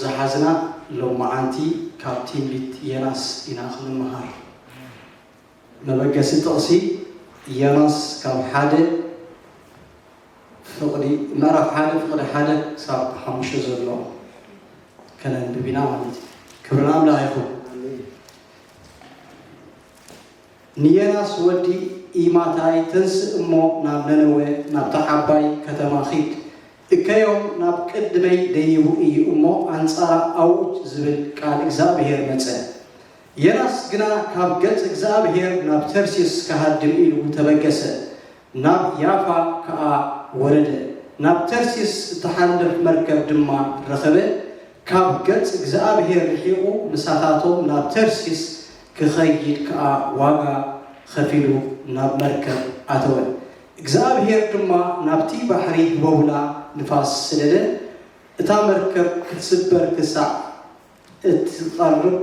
ዝሓዝና ሎማዓንቲ ካብ ትንቢት ዮናስ ኢና ክንመሃር። መበገሲ ጥቕሲ ዮናስ ካብ ሓደ ፍቕዲ፣ ምዕራፍ ሓደ ፍቕዲ ሓደ ክሳብ ሓሙሽተ ዘሎ ከነንብብ ኢና ማለት እዩ። ክብሪ ንኣምላኽ ይኹን። ንዮናስ ወዲ ኢማታይ፣ ተንስእ እሞ ናብ ነነዌ ናብታ ዓባይ ከተማ ኺድ፣ እከዮም ናብ ቅድመይ ደይቡ እዩ እሞ ኣንጻራ ኣውጅ ዝብል ቃል እግዚኣብሔር መጸ። ዮናስ ግና ካብ ገጽ እግዚኣብሔር ናብ ተርሲስ ክሃድም ኢሉ ተበገሰ፣ ናብ ያፋ ከኣ ወረደ። ናብ ተርሲስ እትሓልፍ መርከብ ድማ ረኸበ። ካብ ገጽ እግዚኣብሔር ርሒቑ ምሳታቶም ናብ ተርሲስ ክኸይድ ከኣ ዋጋ ኸፊሉ ናብ መርከብ ኣተወ። እግዚኣብሔር ድማ ናብቲ ባሕሪ ህቦብላ ንፋስ ሰደደ፣ እታ መርከብ ክትስበር ክሳዕ እትቐርብ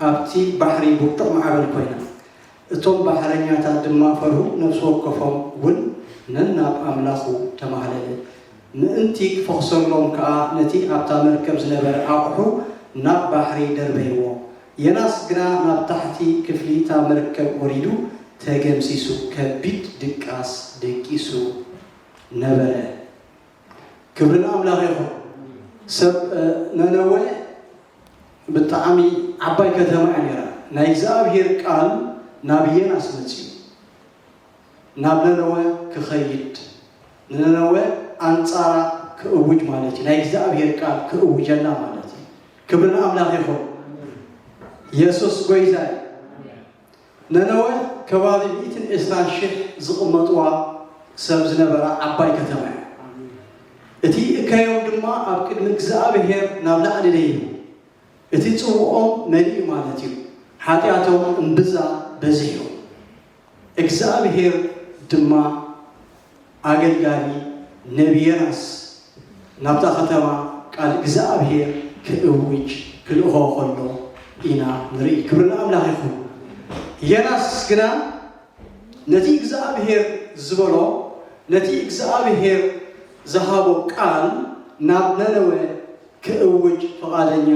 ኣብቲ ባሕሪ ብርቱዕ ማዕበል ኮይና። እቶም ባሕረኛታት ድማ ፈርሁ፣ ነፍሲ ወከፎም እውን ነናብ ኣምላኹ ተማህለለ። ምእንቲ ክፈኽሰሎም ከኣ ነቲ ኣብታ መርከብ ዝነበረ ኣቕሑ ናብ ባሕሪ ደርበይዎ። ዮናስ ግና ናብ ታሕቲ ክፍሊ እታ መርከብ ወሪዱ ተገምሲሱ ከቢድ ድቃስ ደቂሱ ነበረ። ክብሪ ንኣምላኽ ይኹን። ሰብ ነነወ ብጣዕሚ ዓባይ ከተማ እያ ነይራ። ናይ እግዚኣብሔር ቃል ናብ ዮናስ መጺኡ፣ ናብ ነነወ ክኸይድ፣ ንነነወ ኣንጻራ ክእውጅ ማለት እዩ። ናይ እግዚኣብሔር ቃል ክእውጀላ ማለት እዩ። ክብሪ ንኣምላኽ ይኹን። የሱስ ጎይታ እዩ። ነነወ ከባቢ ሚእትን ዕስራን ሽሕ ዝቕመጥዋ ሰብ ዝነበራ ዓባይ ከተማ እያ። እቲ እከዮም ድማ ኣብ ቅድሚ እግዚኣብሔር ናብ ላዕሊ ደይቡ፣ እቲ ጽውኦም መሊኡ ማለት እዩ። ሓጢኣቶም እምብዛ በዚሑ። እግዚኣብሔር ድማ ኣገልጋሊ ነቢ ዮናስ ናብታ ከተማ ቃል እግዚኣብሔር ክእውጅ ክልእኾ ከሎ ኢና ንርኢ። ክብሪ ንኣምላኽ ይኹን። ዮናስ ግና ነቲ እግዚኣብሔር ዝበሎ፣ ነቲ እግዚኣብሔር ዝሃቦ ቃል ናብ ነነወ ክእውጅ ፍቓደኛ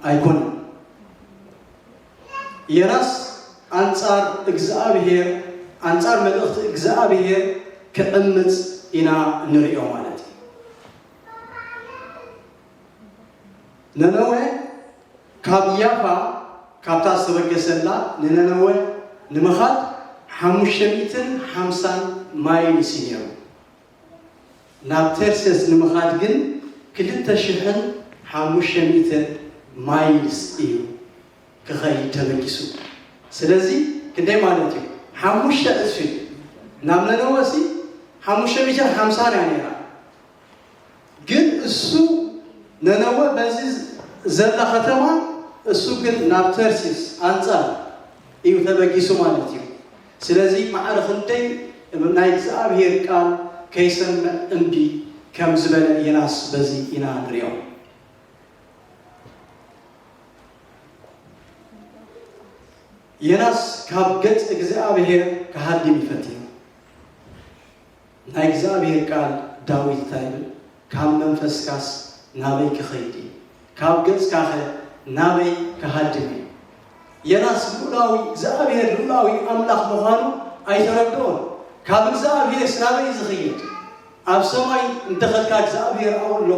ኣይኮነን። ዮናስ ኣንጻር እግዚኣብሔር፣ ኣንጻር መልእኽቲ እግዚኣብሔር ክዕምጽ ኢና እንርእዮ ማለት እዩ። ነነወ ካብ ያፋ፣ ካብታ ዝተበገሰላ ንነነወ ንምኻድ ሓሙሽተ ሚእትን ሓምሳን ማይልስ እዩ ነይሩ። ናብ ተርሴስ ንምኻድ ግን ክልተ ሽሕን ሓሙሽተ ሚእትን ማይልስ እዩ ክኸይድ ተበጊሱ። ስለዚ ክንደይ ማለት እዩ? ሓሙሽተ እጥፊ። ናብ ነነወሲ ሓሙሽተ ሚእትን ሓምሳን እያ ነይራ። ግን እሱ ነነወ በዚ ዘላ ከተማ፣ እሱ ግን ናብ ተርሲስ ኣንጻር እዩ ተበጊሱ ማለት እዩ። ስለዚ ማዕረ ክንደይ ናይ እግዚኣብሔር ቃል ከይሰምዕ እምቢ ከም ዝበለ ዮናስ በዚ ኢና ንሪኦ። ዮናስ ካብ ገጽ እግዚኣብሔር ክሃድም ይፈትዩ። ናይ እግዚኣብሔር ቃል ዳዊት እንታይ ይብል? ካብ መንፈስካስ ናበይ ክኸይድ እዩ? ካብ ገጽካኸ ናበይ ክሃድም እዩ? ዮናስ ልኡላዊ፣ እግዚኣብሔር ልኡላዊ ኣምላኽ ምዃኑ ኣይተረድኦን። ካብ እግዚኣብሔርስ ናበይ እዩ ዝኸይድ? ኣብ ሰማይ እንተኸድካ እግዚኣብሔር ኣብኡ ኣሎ፣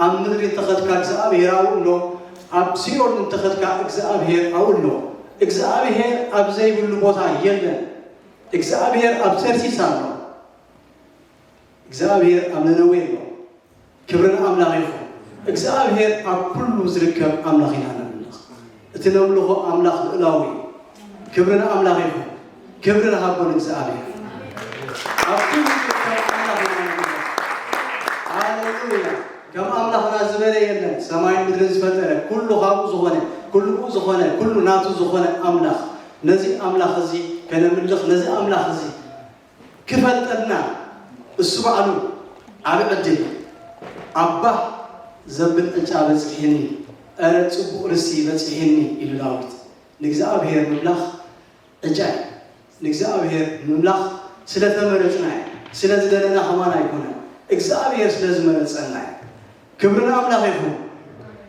ኣብ ምድሪ እንተኸድካ እግዚኣብሔር ኣብኡ ኣሎ፣ ኣብ ሲኦል እንተኸድካ እግዚኣብሔር ኣብኡ ኣሎ። እግዚኣብሔር ኣብ ዘይብሉ ቦታ የለን። እግዚኣብሔር ኣብ ተርሲስ ኣሎ። እግዚኣብሔር ኣብ ነነዌ ኣሎ። ክብሪ ንኣምላኽ ይኹን። እግዚኣብሔር ኣብ ኩሉ ዝርከብ ኣምላኽ ኢና ነምልኽ። እቲ ነምልኾ ኣምላኽ ልኡላዊ እዩ። ክብሪ ንኣምላኽ ይኹን። ክብሪ ንሃቦ ንእግዚኣብሔር። ኣብ ኩሉ ዝርከብ ኣምላኽ ኢና ነምልኽ። ሃሌሉያ። ከም ኣምላኽና ዝበለ የለን። ሰማይን ምድርን ዝፈጠረ፣ ኩሉ ካብኡ ዝኾነ፣ ኩሉ ብኡ ዝኾነ፣ ኩሉ ናቱ ዝኾነ ኣምላኽ። ነዚ ኣምላኽ እዚ ከነምልኽ፣ ነዚ ኣምላኽ እዚ ክፈልጠልና እሱ ባዕሉ ዓቢ ዕድል። ኣባ ዘብል ዕጫ በጺሕኒ፣ እረ ጽቡቕ ርስቲ በጺሕኒ ኢሉ ዳዊት። ንእግዚኣብሔር ምምላኽ ዕጫ እዩ። ንእግዚኣብሔር ምምላኽ ስለ ተመረጽና እዩ። ስለ ዝደለና ከማን ኣይኮነን። እግዚኣብሔር ስለ ዝመረጸና እዩ። ክብሪ ንኣምላኽ ይኹን።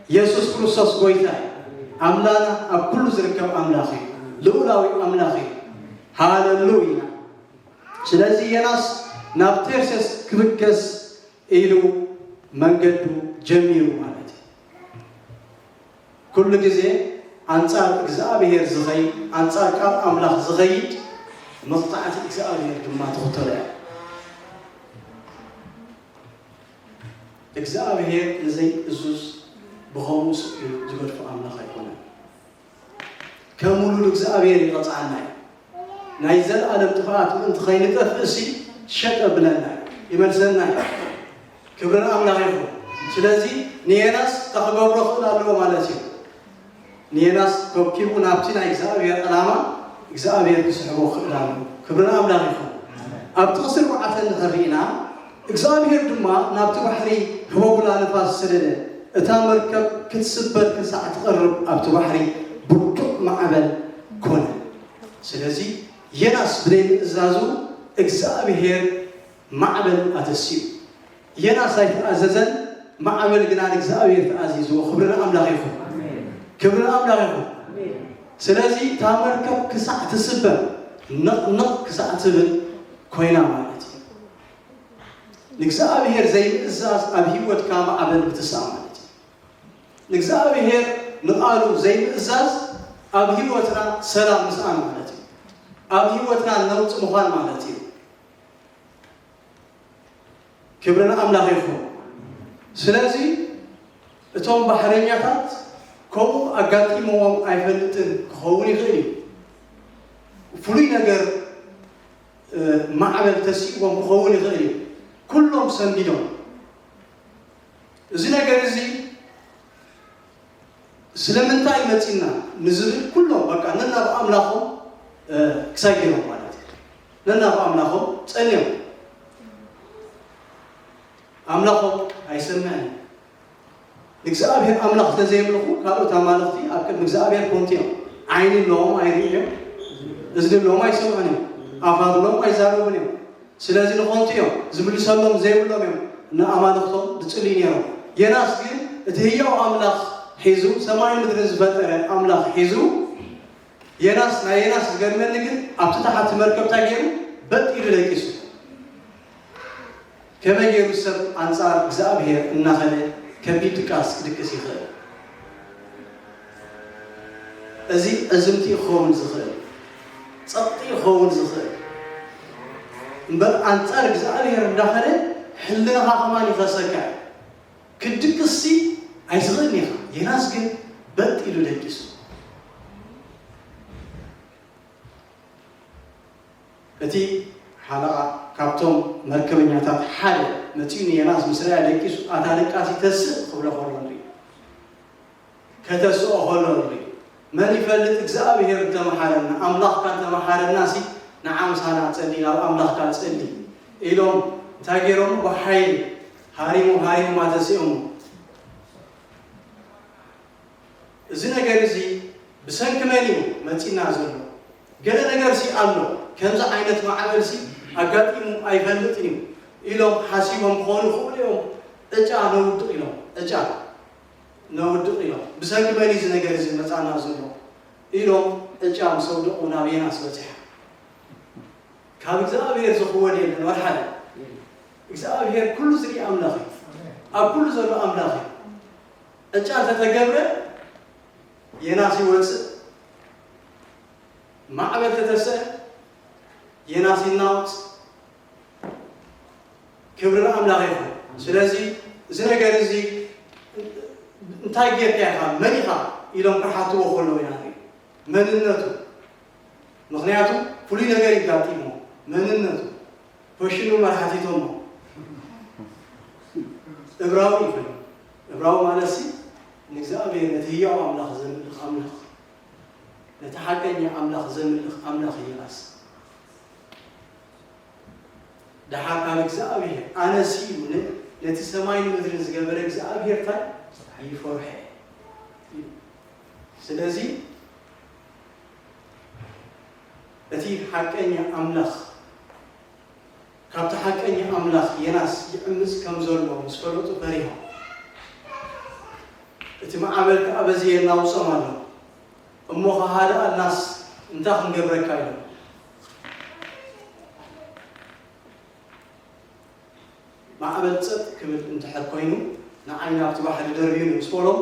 የሱስ ክርስቶስ ጎይታ እዩ። ኣምላኽ ኣብ ኩሉ ዝርከብ ኣምላኽ እዩ። ልኡላዊ ኣምላኽ እዩ። ሃለሉያ። ስለዚ ዮናስ ናብ ተርሴስ ክብገስ ኢሉ መንገዱ ጀሚሩ ማለት እዩ። ኩሉ ግዜ ኣንጻር እግዚኣብሔር ዝኸይድ፣ ኣንጻር ቃል ኣምላኽ ዝኸይድ፣ መቕጻዕቲ እግዚኣብሔር ድማ ትኽተሎ እያ። እግዚኣብሔር ንዘይእዙዝ ብኸምኡ ስቕ ኢሉ ዝገድፎ ኣምላኽ ኣይኮነን። ከም ውሉድ እግዚኣብሔር ይቐጽዓና እዩ። ናይ ዘለኣለም ጥፍኣት ምእንቲ ኸይንጠፍእሲ ሸጥ ኣብለና እዩ፣ ይመልሰና እዩ። ክብሪ ንኣምላኽ ይኹን። ስለዚ ንየናስ እንታይ ክገብሮ ክእል ኣለዎ ማለት እዩ? ንየናስ ከብኪቡ ናብቲ ናይ እግዚኣብሔር ዕላማ እግዚኣብሔር ክስሕቦ ክእል ኣለዎ። ክብሪ ንኣምላኽ ይኹን። ኣብ ጥቕሲ ኣርባዕተ እንድሕር ርኢና እግዚኣብሔር ድማ ናብቲ ባሕሪ ህቦብላ ንፋስ ሰደደ፣ እታ መርከብ ክትስበር ክሳዕ ትቐርብ ኣብቲ ባሕሪ ብርቱዕ ማዕበል ኮነ። ስለዚ ዮናስ ብዘይምእዛዙ እግዚኣብሔር ማዕበል ኣተሲኡ። ዮናስ ኣይተኣዘዘን፣ ማዕበል ግና ንእግዚኣብሔር ተኣዚዝዎ። ክብሪ ንኣምላኽ ይኹን። ክብሪ ንኣምላኽ ይኹን። ስለዚ እታ መርከብ ክሳዕ ትስበር፣ ንቕንቕ ክሳዕ ትብል ኮይና ማለት እዩ። ንእግዚኣብሔር ዘይምእዛዝ ኣብ ህይወትካ ማዕበል ብትስኣ ማለት እዩ። ንእግዚኣብሔር ንቓሉ ዘይምእዛዝ ኣብ ህይወትና ሰላም ምስኣን ማለት እዩ። ኣብ ህይወትና ነውጽ ምዃን ማለት እዩ። ክብሪ ንኣምላኽ ይኹን። ስለዚ እቶም ባሕረኛታት ከምኡ ኣጋጢምዎም ኣይፈልጥን ክኸውን ይኽእል እዩ። ፍሉይ ነገር፣ እ፣ ማዕበል ተሲእዎም ክኸውን ይኽእል እዩ። ኩሎም ሰንቢዶም። እዚ ነገር እዚ ስለምንታይ መጺና ንዝብል ኩሎም በቃ ነናብ ኣምላኾም፣ እ፣ ክሳይ ገይሮም ማለት እዩ። ነናብ ኣምላኾም ጸልዮም። ኣምላኾም ኣይሰምዕን እዩ። ንእግዚኣብሔር ኣምላኽ ስለ ዘየምልኹ ካልኦት ኣማልኽቲ ኣብ ቅድሚ እግዚኣብሔር ኮንቲ እዮም። ዓይኒ ኣለዎም ኣይርእዩ እዮም። እዝኒ ኣለዎም ኣይሰምዑን እዮም። ኣፍ ኣለዎም ኣይዛረቡን እዮም። ስለዚ ንኾንቲ እዮም። ዝምልሰሎም ዘይብሎም እዮም ንኣማልኽቶም ዝጽልዩ ነይሮም። ዮናስ ግን እቲ ህያው ኣምላኽ ሒዙ፣ ሰማይን ምድርን ዝፈጠረ ኣምላኽ ሒዙ፣ ዮናስ፣ ናይ ዮናስ ዝገርመኒ ግን ኣብቲ ታሕቲ መርከብ እንታይ ገይሩ? በጥ ኢሉ ደቂሱ። ከመይ ገይሩ ሰብ ኣንጻር እግዚኣብሔር እናኸደ ከቢድ ድቃስ ክድቅስ ይኽእል? እዚ ዕዝምቲ ክኸውን ዝኽእል፣ ጸቕጢ ክኸውን ዝኽእል እምበር፣ ኣንጻር እግዚኣብሔር እንዳኸደ ሕልናኻ ከማን ይኸሰካ። ክትድቅስሲ ኣይትኽእልን ኢኻ። ዮናስ ግን በጥ ኢሉ ደቂሱ። እቲ ሓለቓ ካብቶም መርከበኛታት ሓደ መጺኡ ንዮናስ ምስ ረኣየ ደቂሱ፣ "ኣታ ደቃሲ ተስእ" ክብሎ ከሎ ንርኢ። ከተስኦ ከሎ ንርኢ። መን ይፈልጥ እግዚኣብሔር እንተመሓረና፣ ኣምላኽካ እንተመሓረናሲ ንዓ ምሳና ጸሊ፣ ናብ ኣምላኽካ ጸሊ ኢሎም እንታይ ገይሮም? ብሓይሊ ሃሪሞም፣ ሃሪሞም ኣተሲኦሞ። እዚ ነገር እዚ ብሰንኪ መን እዩ መጺና ዘሎ? ገለ ነገርሲ ኣሎ፣ ከምዚ ዓይነት ማዕበልሲ ኣጋጢሙ ኣይፈልጥን እዩ ኢሎም ሓሲቦም ክኾኑ ይኽእሉ እዮም። ዕጫ ነውድቕ ኢሎም፣ ዕጫ ነውድቕ ኢሎም፣ ብሰንኪ መን እዩ እዚ ነገር እዚ መጻና ዘሎ ኢሎም ዕጫ ምስ ኣውደቑ ናብ ዮናስ በጺሓ። ካብ እግዚኣብሔር ዝኽወል የለን። ወላ ሓደ። እግዚኣብሔር ኩሉ ዝርኢ ኣምላኽ እዩ። ኣብ ኩሉ ዘሎ ኣምላኽ እዩ። ዕጫ እንተተገብረ ዮናስ ይወፅእ፣ ማዕበል ተተስአ ዮናስ ይናወፅ። ክብሪ ንኣምላኽ ይኹን። ስለዚ እዚ ነገር እዚ እንታይ ጌርካ ኢኻ፣ መን ኢኻ ኢሎም ክሓትዎ ከለዉ ኢና ንርኢ መንነቱ። ምኽንያቱ ፍሉይ ነገር ይጋጢሞ መንነቱ። ፈሽኑ መርሓቲቶሞ እብራዊ ይኹን። እብራዊ ማለትሲ ንእግዚኣብሔር፣ ነቲ ህያው ኣምላኽ ዘምልኽ ኣምላኽ፣ ነቲ ሓቀኛ ኣምላኽ ዘምልኽ ኣምላኽ እዩ ዮናስ። ደሓር ካብ እግዚኣብሔር ኣነ ስኢሉ ነ-፣ ነቲ ሰማይን ምድርን ዝገበረ እግዚኣብሔር እንታይ ይፈርሐ። ስለዚ እቲ ሓቀኛ ኣምላኽ፣ ካብቲ ሓቀኛ ኣምላኽ ዮናስ ይዕምጽ ከም ዘሎ ምስ ፈለጡ ፈሪሆም። እቲ እቲ ማዕበል ከኣ በዚ የናውጾም ኣሎ። እሞ ከሃድኣልናስ እንታይ ክንገብረካ ኢሎም። ማዕበል ጸጥ ክብል እንድሕር ኮይኑ፣ ንዓይ ናብቲ ባሕሪ ደርብዩኒ ምስ በሎም፣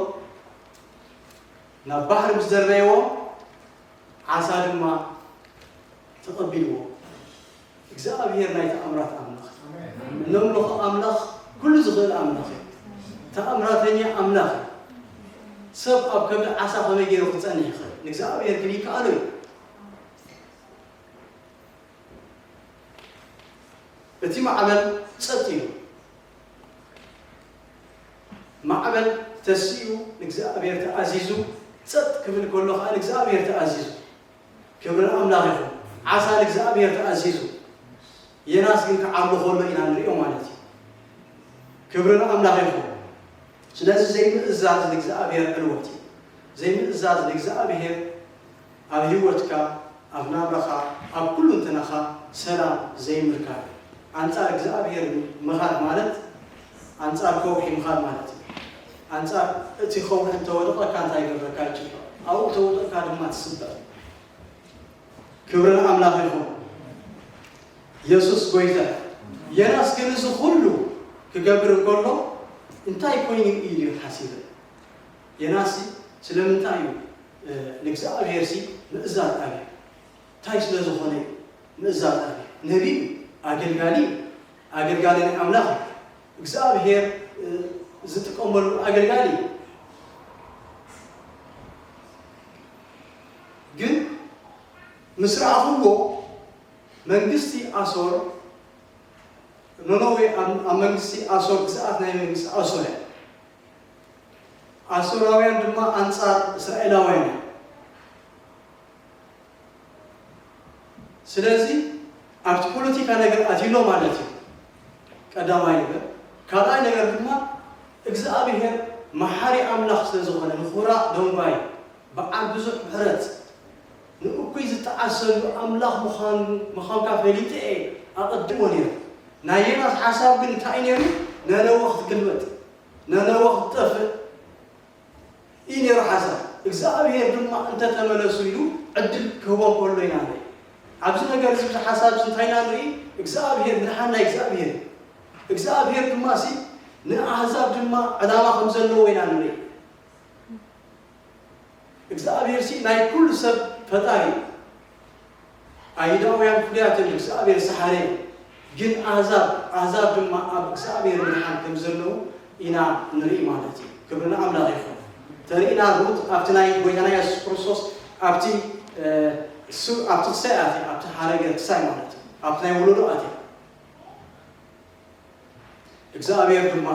ናብ ባሕሪ ምስ ደርበይዎ፣ ዓሳ ድማ ተቐቢልዎ። እግዚኣብሔር ናይ ተኣምራት ኣምላኽ እዩ። እነምልኾ ኣምላኽ ኩሉ ዝኽእል ኣምላኽ እዩ። ተኣምራተኛ ኣምላኽ እዩ። ሰብ ኣብ ከብዲ ዓሳ ከመይ ገይሩ ክጸንሕ ይኽእል? ንእግዚኣብሔር ግን ይከኣሎ እዩ። እቲ ማዕበል ጸጥ ኢሉ። ማዕበል ተሲኡ ንእግዚኣብሔር ተኣዚዙ፣ ጸጥ ክብል ከሎ ኸኣ ንእግዚኣብሔር ተኣዚዙ። ክብሪ ንኣምላኽ ይኹን። ዓሳ ንእግዚኣብሔር ተኣዚዙ። ዮናስ ግን ክዓብሎ ከሎ ኢና ንሪኦ ማለት እዩ። ክብሪ ንኣምላኽ ይኹን። ስለዚ ዘይምእዛዝ ንእግዚኣብሔር ዕልወት እዩ። ዘይምእዛዝ ንእግዚኣብሔር ኣብ ህይወትካ፣ ኣብ ናብራኻ፣ ኣብ ኩሉ እንትናኻ ሰላም ዘይምርካብ እዩ። ኣንጻር እግዚኣብሔር ምኻድ ማለት ኣንጻር ከውሒ ምኻድ ማለት እዩ። ኣንጻር እቲ ከውሒ እንተወደቐካ እንታይ ይገብረካ? ይጭፍለቕ። ኣብኡ ተወደቕካ ድማ ትስበር። ክብሪ ንኣምላኽ ይኹን። የሱስ ጎይታ እዩ። ዮናስ ግን እዚ ኩሉ ክገብር እንከሎ እንታይ ኮይኑ እዩ ኢሉ ሓሲበ። ዮናስ ስለምንታይ እዩ፣ እ፣ ንእግዚኣብሔርሲ ምእዛዝ ኣብዩ? እንታይ ስለ ዝኾነ እዩ ምእዛዝ ኣብዩ? ነቢይ እዩ፣ ኣገልጋሊ እዩ፣ ኣገልጋሊ ናይ ኣምላኽ እዩ። እግዚኣብሔር፣ እ፣ ዝጥቀመሉ ኣገልጋሊ እዩ። ግን ምስ ረኣኹዎ መንግስቲ ኣሶር፣ ነነዌ ኣብ፣ ኣብ መንግስቲ ኣሶር፣ ግዝኣት ናይ መንግስቲ ኣሶር እያ። ኣሶራውያን ድማ ኣንጻር እስራኤላውያን እዮም። ስለዚ ኣብቲ ፖለቲካ ነገር ኣትዩሎ ማለት እዩ። ቀዳማይ ነገር። ካልኣይ ነገር ድማ እግዚኣብሔር መሓሪ ኣምላኽ ስለ ዝኾነ ንኹራ ደንጓይ በዓል ብዙሕ ምሕረት ንእኩይ ዝተዓሰሉ ኣምላኽ ምዃን-፣ ምዃንካ ፈሊጠ እየ ኣቐድሞ ነይሩ። ናይ ዮናስ ሓሳብ ግን እንታይ ነይሩ? ነነወ ክትግልበጥ፣ ነነወ ክትጠፍእ እዩ ነይሩ ሓሳብ። እግዚኣብሔር ድማ እንተተመለሱ ኢሉ ዕድል ክህቦም ከሎ ኢና ንርኢ። ኣብዚ ነገር እዚ፣ እዚ ሓሳብ እዚ እንታይ ኢና ንርኢ? እግዚኣብሔር ምድሓን ናይ እግዚኣብሔር እዩ። እግዚኣብሔር ድማ ሲ ንኣህዛብ ድማ ዕላማ ከም ዘለዎ ኢና ንርኢ። እግዚኣብሔር ሲ ናይ ኩሉ ሰብ ፈጣሪ እዩ። ኣይሁዳውያን ፍሉያት እዮም፣ እግዚኣብሔር ዝሓረ እዩ። ግን ኣህዛብ፣ ኣህዛብ ድማ ኣብ እግዚኣብሔር ምድሓን ከም ዘለዉ ኢና ንርኢ ማለት እዩ። ክብሪ ንኣምላኽ ይኹን። ተሪእና ሩት ኣብቲ ናይ ጎይታና የሱስ ክርስቶስ ኣብቲ፣ እ፣ እሱ ኣብቲ ክሳይ ኣትያ፣ ኣብቲ ሓረገ ክሳይ ማለት እዩ። ኣብቲ ናይ ወለዶ ኣትያ። እግዚኣብሔር ድማ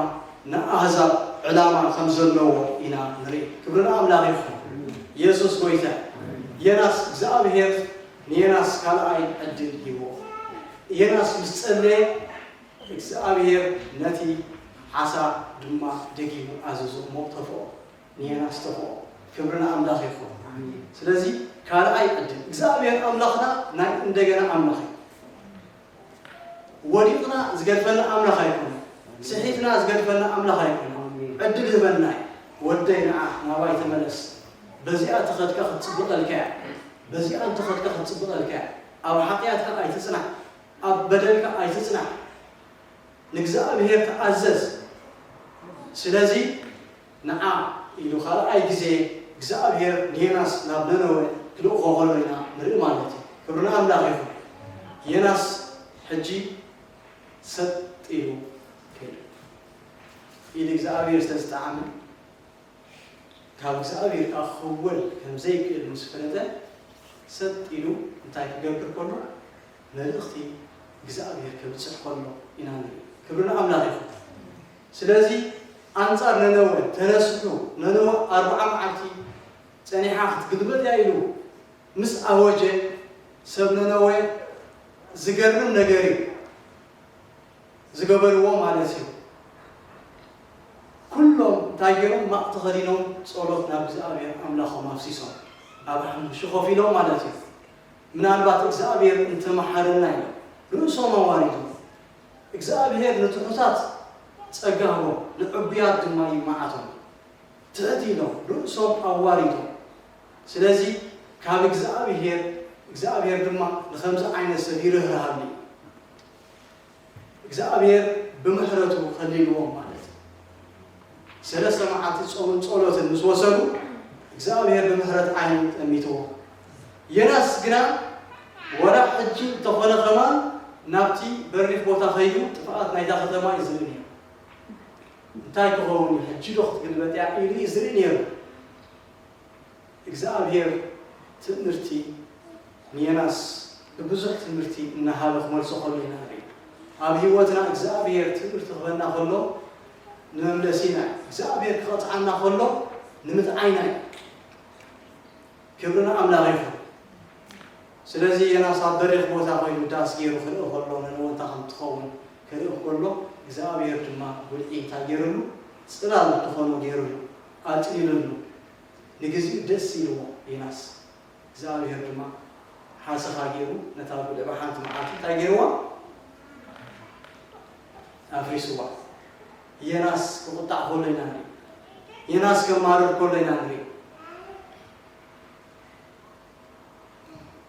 ንኣህዛብ ዕላማ ከም ዘለዎ ኢና ንርኢ። ክብሪ ንኣምላኽ ይኹን። የሱስ ጎይታ። ዮናስ እግዚኣብሔር ንዮናስ ካልኣይ ዕድል ሂቦ። ዮናስ ምስ ጸለየ እግዚኣብሔር ነቲ ዓሳ ድማ ደጊሙ ኣዘዞ እሞ ተፍኦ። ንዮናስ ተፍኦ። ክብሪ ንኣምላኽ ይኹን። ስለዚ ካልኣይ ዕድል። እግዚኣብሔር ኣምላኽና ናይ እንደገና ኣምላኽ እዩ። ወዲቕና ዝገድፈና ኣምላኽ ኣይኮነን። ስሒትና ዝገድፈና ኣምላኽ ኣይኮነን። ዕድል ህበና እዩ። ወደይ ንዓ ናባይ ተመለስ። በዚኣ እንተኸድካ ክትጽብቐልካ እያ። በዚኣ እንተኸድካ ክትጽብቐልካ እያ። ኣብ ሓጢኣትካ ኣይትጽናሕ። ኣብ በደልካ ኣይትጽናሕ። ንእግዚኣብሔር ተኣዘዝ። ስለዚ ንዓ ኢሉ ካልኣይ ግዜ እግዚኣብሔር ንዮናስ ናብ ነነወ ክልእኾ ከሎ ኢና ንርኢ ማለት እዩ። ክብሪ ንኣምላኽ ይኹን። ዮናስ ሕጂ ሰጥ ኢሉ ከይዱ። ኢድ እግዚኣብሔር ስለ ዝጠዓመ፣ ካብ እግዚኣብሔር ከኣ ክኽወል ከም ዘይክእል ምስ ፈለጠ፣ ሰጥ ኢሉ እንታይ ክገብር ከሎ? መልእኽቲ እግዚኣብሔር ከብጽሕ ከሎ ኢና ንርኢ። ክብሪ ንኣምላኽ ይኹን። ስለዚ ኣንጻር ነነወ ተነስሑ፣ ነነወ ኣርብዓ መዓልቲ ጸኒሓ ክትግልበጥ እያ ኢሉ ምስ ኣወጀ፣ ሰብ ነነወ ዝገርም ነገር እዩ ዝገበርዎ ማለት እዩ። ኩሎም እንታይ ገይሮም? ማቕ ተኸዲኖም ጸሎት ናብ እግዚኣብሔር ኣምላኾም ኣፍሲሶም ኣብ ሓሙሽተ ኮፍ ኢሎም ማለት እዩ። ምናልባት እግዚኣብሔር እንተመሓረና ኢሎም ርእሶም ኣዋሪዶም። እግዚኣብሔር ንትሑታት ጸጋ ህቦም፣ ንዕቡያት ድማ ይመዓቶም። ትሕት ኢሎም ርእሶም ኣዋሪዶም። ስለዚ ካብ እግዚኣብሔር እግዚኣብሔር ድማ ንኸምዚ ዓይነት ሰብ ይርህርሃሉ እዩ። እግዚኣብሔር ብምሕረቱ ከሊልዎም ማለት እዩ። ሰለስተ መዓልቲ ጾምን ጸሎትን ምስ ወሰዱ እግዚኣብሔር ብምሕረት ዓይኑ ጠሚትዎም። ዮናስ ግና ወላ ሕጂ እንተኾነ ከማን ናብቲ በሪኽ ቦታ ከይዱ ጥፍኣት ናይታ ከተማ እዩ ዝርኢ ነይሩ። እንታይ ክኸውን እዩ ሕጂ ዶ ክትግልበጥ እያ ኢሉ እዩ ዝርኢ ነይሩ። እግዚኣብሔር ትምህርቲ ንዮናስ ብብዙሕ ትምህርቲ እናሃበ ክመልሶ ከሎ ኢና ንርኢ። ኣብ ህይወትና እግዚኣብሔር ትምህርቲ ክበና ከሎ ንመምለሲና እዩ። እግዚኣብሔር ክቐፅዓና ከሎ ንምጥዓይና እዩ። ክብሪ ንኣምላኽ ይኹን። ስለዚ ዮናስ ኣብ በሪኽ ቦታ ኮይኑ ዳስ ገይሩ ክርኢ ከሎ ንንወንታ ከም ትኸውን ክርኢ ከሎ እግዚኣብሔር ድማ ጉልዒ እንታይ ገይሩሉ? ፅላል ትኾኖ ገይሩሉ፣ ኣፅሊሉሉ። ንግዚኡ ደስ ኢልዎ ዮናስ። እግዚኣብሔር ድማ ሓሰኻ ገይሩ ነታ ጉልዒ ብሓንቲ መዓልቲ እንታይ ገይርዋ? ኣፍሪስዋ። ዮናስ ክቁጣዕ ከሎ ኢና ንርኢ። ዮናስ ከማርር ከሎ ኢና ንርኢ።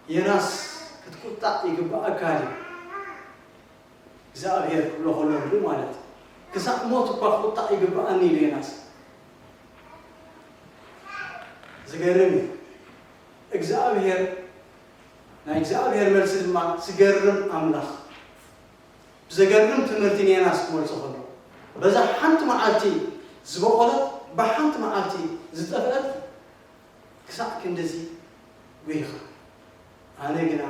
ዮናስ ክትቁጣዕ ይግብኣካ ድዩ? እግዚኣብሔር ክብሎ ከሎ ንርኢ ማለት እዩ። ክሳዕ ሞት እኳ ክቁጣዕ ይግብኣኒ ኢሉ ዮናስ። ዝገርም እዩ። እግዚኣብሔር ናይ እግዚኣብሔር መልሲ ድማ ዝገርም ኣምላኽ ብዘገርም ትምህርቲ ንዮናስ ክመልሶ ከሎ በዛ ሓንቲ መዓልቲ ዝበቖለት ብሓንቲ መዓልቲ ዝጠፍአት ክሳዕ ክንድዚ ጉሂኻ። ኣነ ግና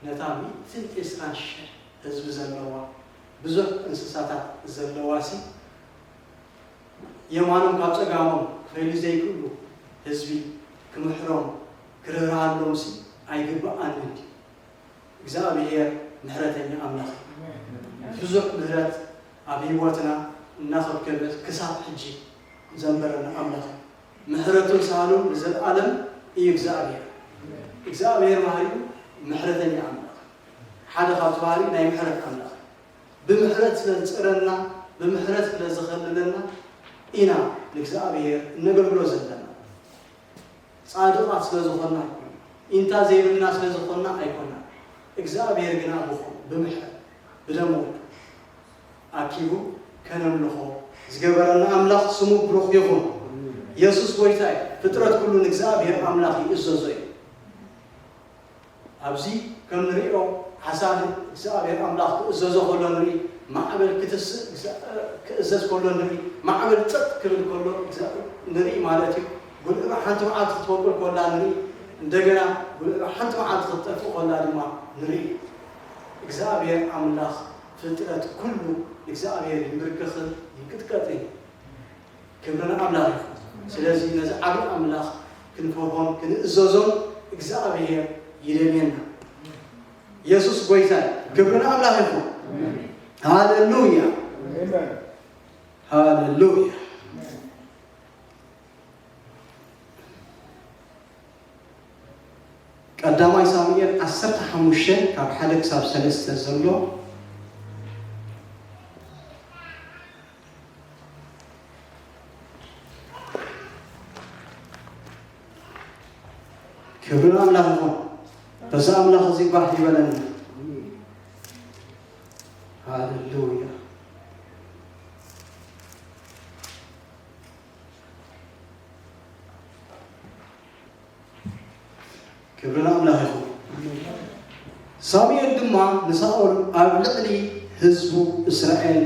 ነታ ሚእትን ዕስራን ሽሕ ህዝቢ ዘለዋ ብዙሕ እንስሳታት ዘለዋሲ የማኖም ካብ ጸጋሞም ክፈልዩ ዘይክእሉ ህዝቢ ክምሕሮም ክርህርሃሎምሲ ኣይግብኣንን ድዩ? እግዚኣብሔር ምሕረተኛ ኣምላኽ እዩ። ብዙሕ ምሕረት ኣብ ህይወትና እናኸብከበ ክሳብ ሕጂ ዘንበረና ኣምላኽ እዩ። ምሕረቱን ሳህሉን ንዘለኣለም እዩ እግዚኣብሔር። እግዚኣብሔር ባህሪኡ ምሕረተኛ ኣምላኽ። ሓደ ካብቲ ባህሪኡ ናይ ምሕረት ኣምላኽ። ብምሕረት ስለ ዝጸረና፣ ብምሕረት ስለ ዝኸልለና ኢና ንእግዚኣብሔር እነገልግሎ ዘለና። ጻድቓት ስለ ዝኾንና ኣይኮንና፣ ኢንታ ዘይብልና ስለ ዝኾንና ኣይኮንና። እግዚኣብሔር ግና ብኹ-፣ ብምሕረት ብደሙ ኣኪቡ ከነምልኾ ዝገበረና ኣምላኽ ስሙ ብሩኽ ይኹን። የሱስ ጐይታ እዩ። ፍጥረት ኩሉ ንእግዚኣብሔር ኣምላኽ ይእዘዞ እዩ። ኣብዚ ከም ንሪኦ ሓሳድ እግዚኣብሔር ኣምላኽ ክእዘዞ ከሎ ንርኢ፣ ማዕበል ክትስእ ክእዘዝ ከሎ ንርኢ፣ ማዕበል ጸጥ ክብል ከሎ ንርኢ ማለት እዩ። ጉልዒ ሓንቲ መዓልቲ ክትበቁል ከላ ንርኢ፣ እንደገና ጉልዒ ሓንቲ መዓልቲ ክትጠፍእ ከላ ድማ ንርኢ። እግዚኣብሔር ኣምላኽ ፍጥረት ኩሉ እግዚኣብሔር ይምብርከኽን ይንቅጥቀጥን እዩ። ክብሪ ንኣምላኽ ይኹን። ስለዚ ነዚ ዓቢ ኣምላኽ ክንፈርሆን ክንእዘዞን እግዚኣብሔር ይደልየና። የሱስ ጐይታ እዩ። ክብሪ ንኣምላኽ ይኹን። ሃሌሉያ። ሃሌሉያ። ቀዳማይ ሳሙኤል ዓሰርተ ሓሙሽተ ካብ ሓደ ክሳብ ሰለስተ ዘሎ። ክብሪ ኣምላኽ ይኹን። በዚ ኣምላኽ እዚ ባህ ይበለና። ሃሌሉያ። ክብሪ ንኣምላኽ ይኹን። ሳሙኤል ድማ ንሳኦል ኣብ ልዕሊ ህዝቡ እስራኤል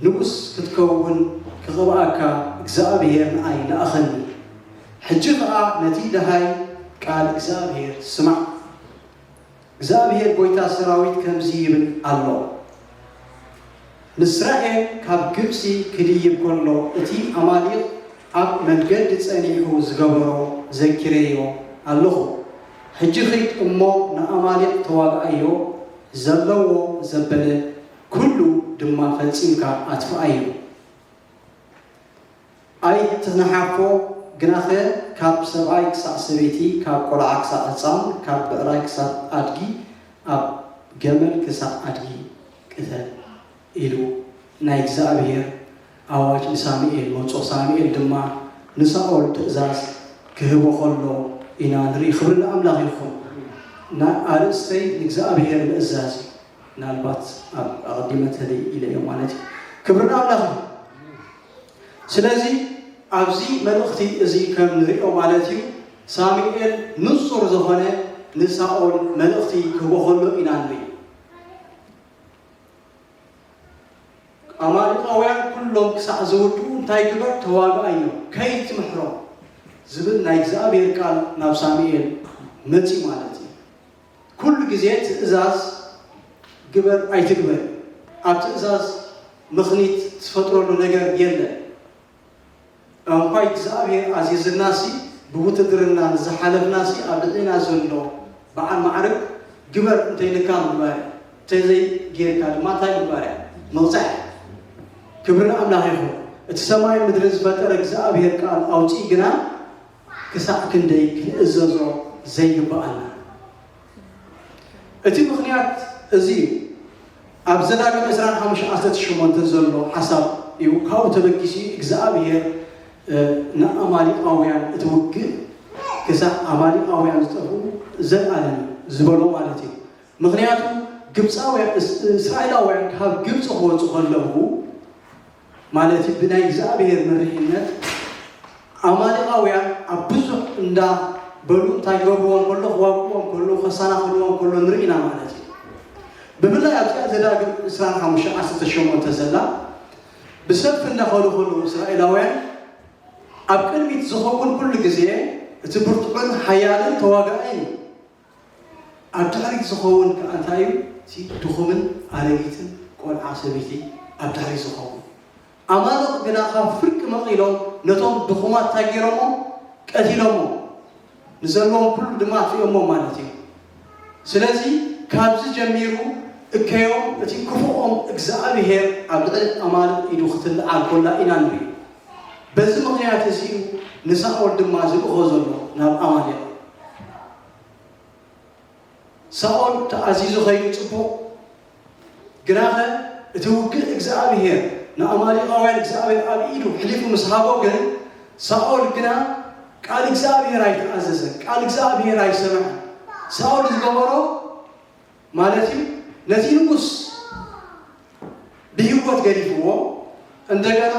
ንጉስ ክትከውን ክቕብኣካ እግዚኣብሔር ንኣይ ለኣኸኒ። ሕጂ ኸኣ ነቲ ደሃይ ቃል እግዚኣብሔር ስማዕ። እግዚኣብሔር ጐይታ ሰራዊት ከምዚ ይብል ኣሎ፣ ንእስራኤል ካብ ግብጺ ክድይብ ከሎ እቲ ኣማሊቕ ኣብ መንገዲ ጸኒሑ ዝገበሮ ዘኪረዮ ኣለኹ። ሕጂ ኺድ እሞ ንኣማሊቕ ተዋግኣዮ፣ ዘለዎ ዘበለ ኩሉ ድማ ፈጺምካ ኣጥፍኣዮ። ኣይትንሓፎ፣ ግናኸ ካብ ሰብኣይ ክሳዕ ሰበይቲ፣ ካብ ቈልዓ ክሳዕ ህጻን፣ ካብ ብዕራይ ክሳብ ኣድጊ፣ ኣብ ገመል ክሳዕ ኣድጊ ቅተል ኢሉ ናይ እግዚኣብሔር ኣዋጅ ንሳሙኤል መጾ። ሳሙኤል ድማ ንሳኦል ትእዛዝ ክህቦ ከሎ ኢና ንርኢ። ክብሪ ንኣምላኽ ይኹን። ና-፣ ኣርእስተይ ንእግዚኣብሔር ምእዛዝ እዩ። ምናልባት ኣብ ኣቐዲመ ተለይ ኢለ እየ ማለት እዩ። ክብሪ ንኣምላኽ ይኹን። ስለዚ ኣብዚ መልእኽቲ እዚ ከም ንሪኦ ማለት እዩ፣ ሳሙኤል ንጹር ዝኾነ ንሳኦል መልእኽቲ ክህቦ ከሎ ኢና ንርኢ። ኣማሊቃውያን ኩሎም ክሳዕ ዝውድኡ እንታይ ግበር? ተዋግኣዮም፣ ከይትምሕሮም ዝብል ናይ እግዚኣብሔር ቃል ናብ ሳሙኤል መጺ ማለት እዩ። ኩሉ ግዜ ትእዛዝ ግበር ኣይትግበር፣ ኣብ ትእዛዝ ምኽኒት ትፈጥረሉ ነገር የለን። እንኳይ እግዚኣብሔር ኣዚዝናሲ ብውትድርና ንዝሓለፍናሲ ኣብ ልዕሌና ዘሎ በዓል ማዕርግ ግበር እንተይልካ ምግባር እዩ። እንተዘይ ጌርካ ድማ እንታይ ምግባር እያ? መቕጻዕ እያ። ክብሪ ንኣምላኽ ይኹን። እቲ ሰማይ ምድሪ ዝፈጠረ እግዚኣብሔር ቃል ኣውፂኡ ግና ክሳዕ ክንደይ ክንእዘዞ ዘይግብኣና። እቲ ምኽንያት እዚ እዩ። ኣብ ዘዳግም ዕስራን ሓሙሽተን ዓሰርተ ሸሞንተ ዘሎ ሓሳብ እዩ። ካብኡ ተበጊሱ እግዚኣብሔር ንኣማሊቃውያን እቲ ውግእ ክሳዕ ኣማሊቃውያን ዝጠፍኡ ዘለኣለም ዝበሎ ማለት እዩ። ምኽንያቱ ግብፃውያን እስ- እስራኤላውያን ካብ ግብፂ ክወፁ ከለዉ ማለት እዩ ብናይ እግዚኣብሔር መሪሕነት ኣማሊቃውያን ኣብ ብዙሕ እንዳ በሉ እንታይ ገብርዎም ከሎ ክዋግዎም ከሎ ከሰናኽልዎም ከሎ ንርኢ ኢና ማለት እዩ። ብፍላይ ኣብዚኣ ዘዳግም ዕስራን ሓሙሽተን ዓሰርተ ሸሞንተ ዘላ ብሰልፊ እንዳኸዱ ከለዉ እስራኤላውያን ኣብ ቅድሚት ዝኸውን ኩሉ ግዜ እቲ ብርቱዕን ሓያልን ተዋጋኣይ እዩ። ኣብ ድሕሪት ዝኸውን ከዓ እንታይ እዩ? እቲ ድኹምን ኣረጊትን ቆልዓ ሰበይቲ ኣብ ድሕሪት ዝኸውን። ኣማልቕ ግና ካብ ፍርቂ መቒሎም ነቶም ድኹማት እንታይ ገይሮሞም? ቀቲሎሞም። ንዘለዎም ኩሉ ድማ ኣጥፊኦሞም ማለት እዩ። ስለዚ ካብዚ ጀሚሩ እከዮም እቲ ክፉኦም እግዚኣብሔር ኣብ ልዕሊ ኣማልቕ ኢዱ ክትልዓል ኮላ ኢና ንርኢ። በዚ ምኽንያት እዚ እዩ ንሳኦል ድማ ዝልእኾ ዘሎ ናብ ኣማልቕ። ሳኦል ተኣዚዙ ኸይዱ ጽቡቕ፣ ግናኸ እቲ ውግእ እግዚኣብሔር ንኣማሊቃውያን እግዚኣብሔር ኣብ ኢዱ ሕሊፉ ምስ ሃቦ ግን ሳኦል ግና ቃል እግዚኣብሔር ኣይተኣዘዘን፣ ቃል እግዚኣብሔር ኣይሰምዐን። ሳኦል ዝገበሮ ማለት እዩ ነቲ ንጉስ ብህይወት ገዲፍዎ እንደገና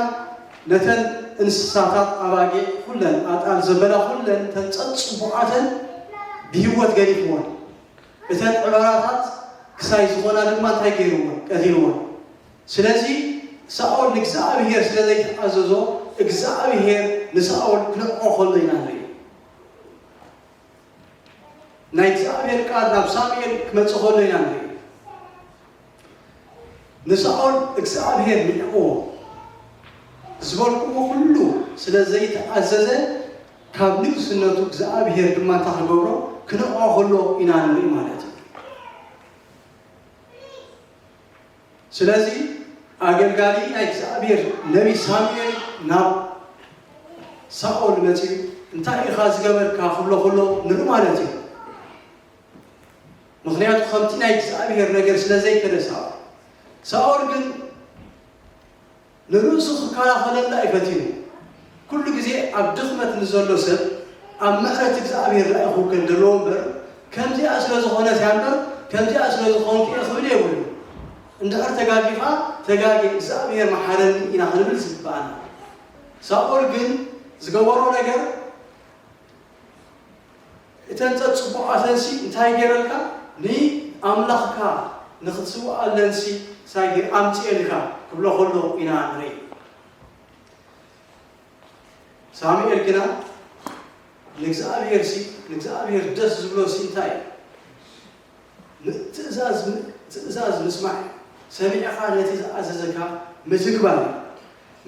ነተን እንስሳታት ኣባጊዕ ኩለን ኣጣል ዘበላ ኩለን ተን ጸጽቡዓተን ብህይወት ገዲፍዎን እተን ዕበራታት ክሳይ ዝኾና ድማ እንታይ ገይርዎን ቀቲልዎን። ስለዚ ሳኦል ንእግዚኣብሔር ስለ ዘይተኣዘዞ እግዚኣብሔር ንሳኦል ክነዕቆ ከሎ ኢና ንርኢ። ናይ እግዚኣብሔር ቃል ናብ ሳሙኤል ክመጽእ ከሎ ኢና ንርኢ። ንሳኦል እግዚኣብሔር ንዕቅዎ ዝበልኩዎ ኩሉ ስለ ዘይተኣዘዘ ካብ ንግስነቱ እግዚኣብሔር ድማ እንታይ ክገብሮ ክነዕቆ ከሎ ኢና ንርኢ ማለት እዩ። ስለዚ ኣገልጋሊ ናይ እግዚኣብሔር ነቢ ሳሙኤል ናብ ሳኦል መፂኡ እንታይ ኢኻ ዝገበርካ ክብሎ ከሎ ንርኢ ማለት እዩ። ምኽንያቱ ከምቲ ናይ እግዚኣብሔር ነገር ስለ ዘይከደ ሳኦል ሳኦል ግን ንርእሱ ክከላኸለላ እዩ ፈቲኑ። ኩሉ ግዜ ኣብ ድኽመት ንዘሎ ሰብ ኣብ ምሕረት እግዚኣብሔር ርኣኹ ክብል ዘለዎ እምበር ከምዚኣ ስለ ዝኾነት እያ እምበር ከምዚኣ ስለ ዝኾንኩ እየ ክብል የብሉ። እንድሕር ተጋጊኻ ተጋጌ እግዚኣብሔር መሓረኒ ኢና ክንብል ዝግብኣና። ሳኦል ግን ዝገበሮ ነገር እተን ጸጽቡቓተንሲ እንታይ ገይረልካ ንኣምላኽካ ንኽትስውኣለንሲ ሳይ ኣምፅኤልካ ክብሎ ከሎ ኢና ንርኢ። ሳሙኤል ግና ንእግዚኣብሔር ሲ ንእግዚኣብሔር ደስ ዝብሎ ሲ እንታይ እዩ? ትእዛዝ ትእዛዝ ምስማዕ ሰሚዕኻ ነቲ ዝኣዘዘካ ምትግባር እዩ።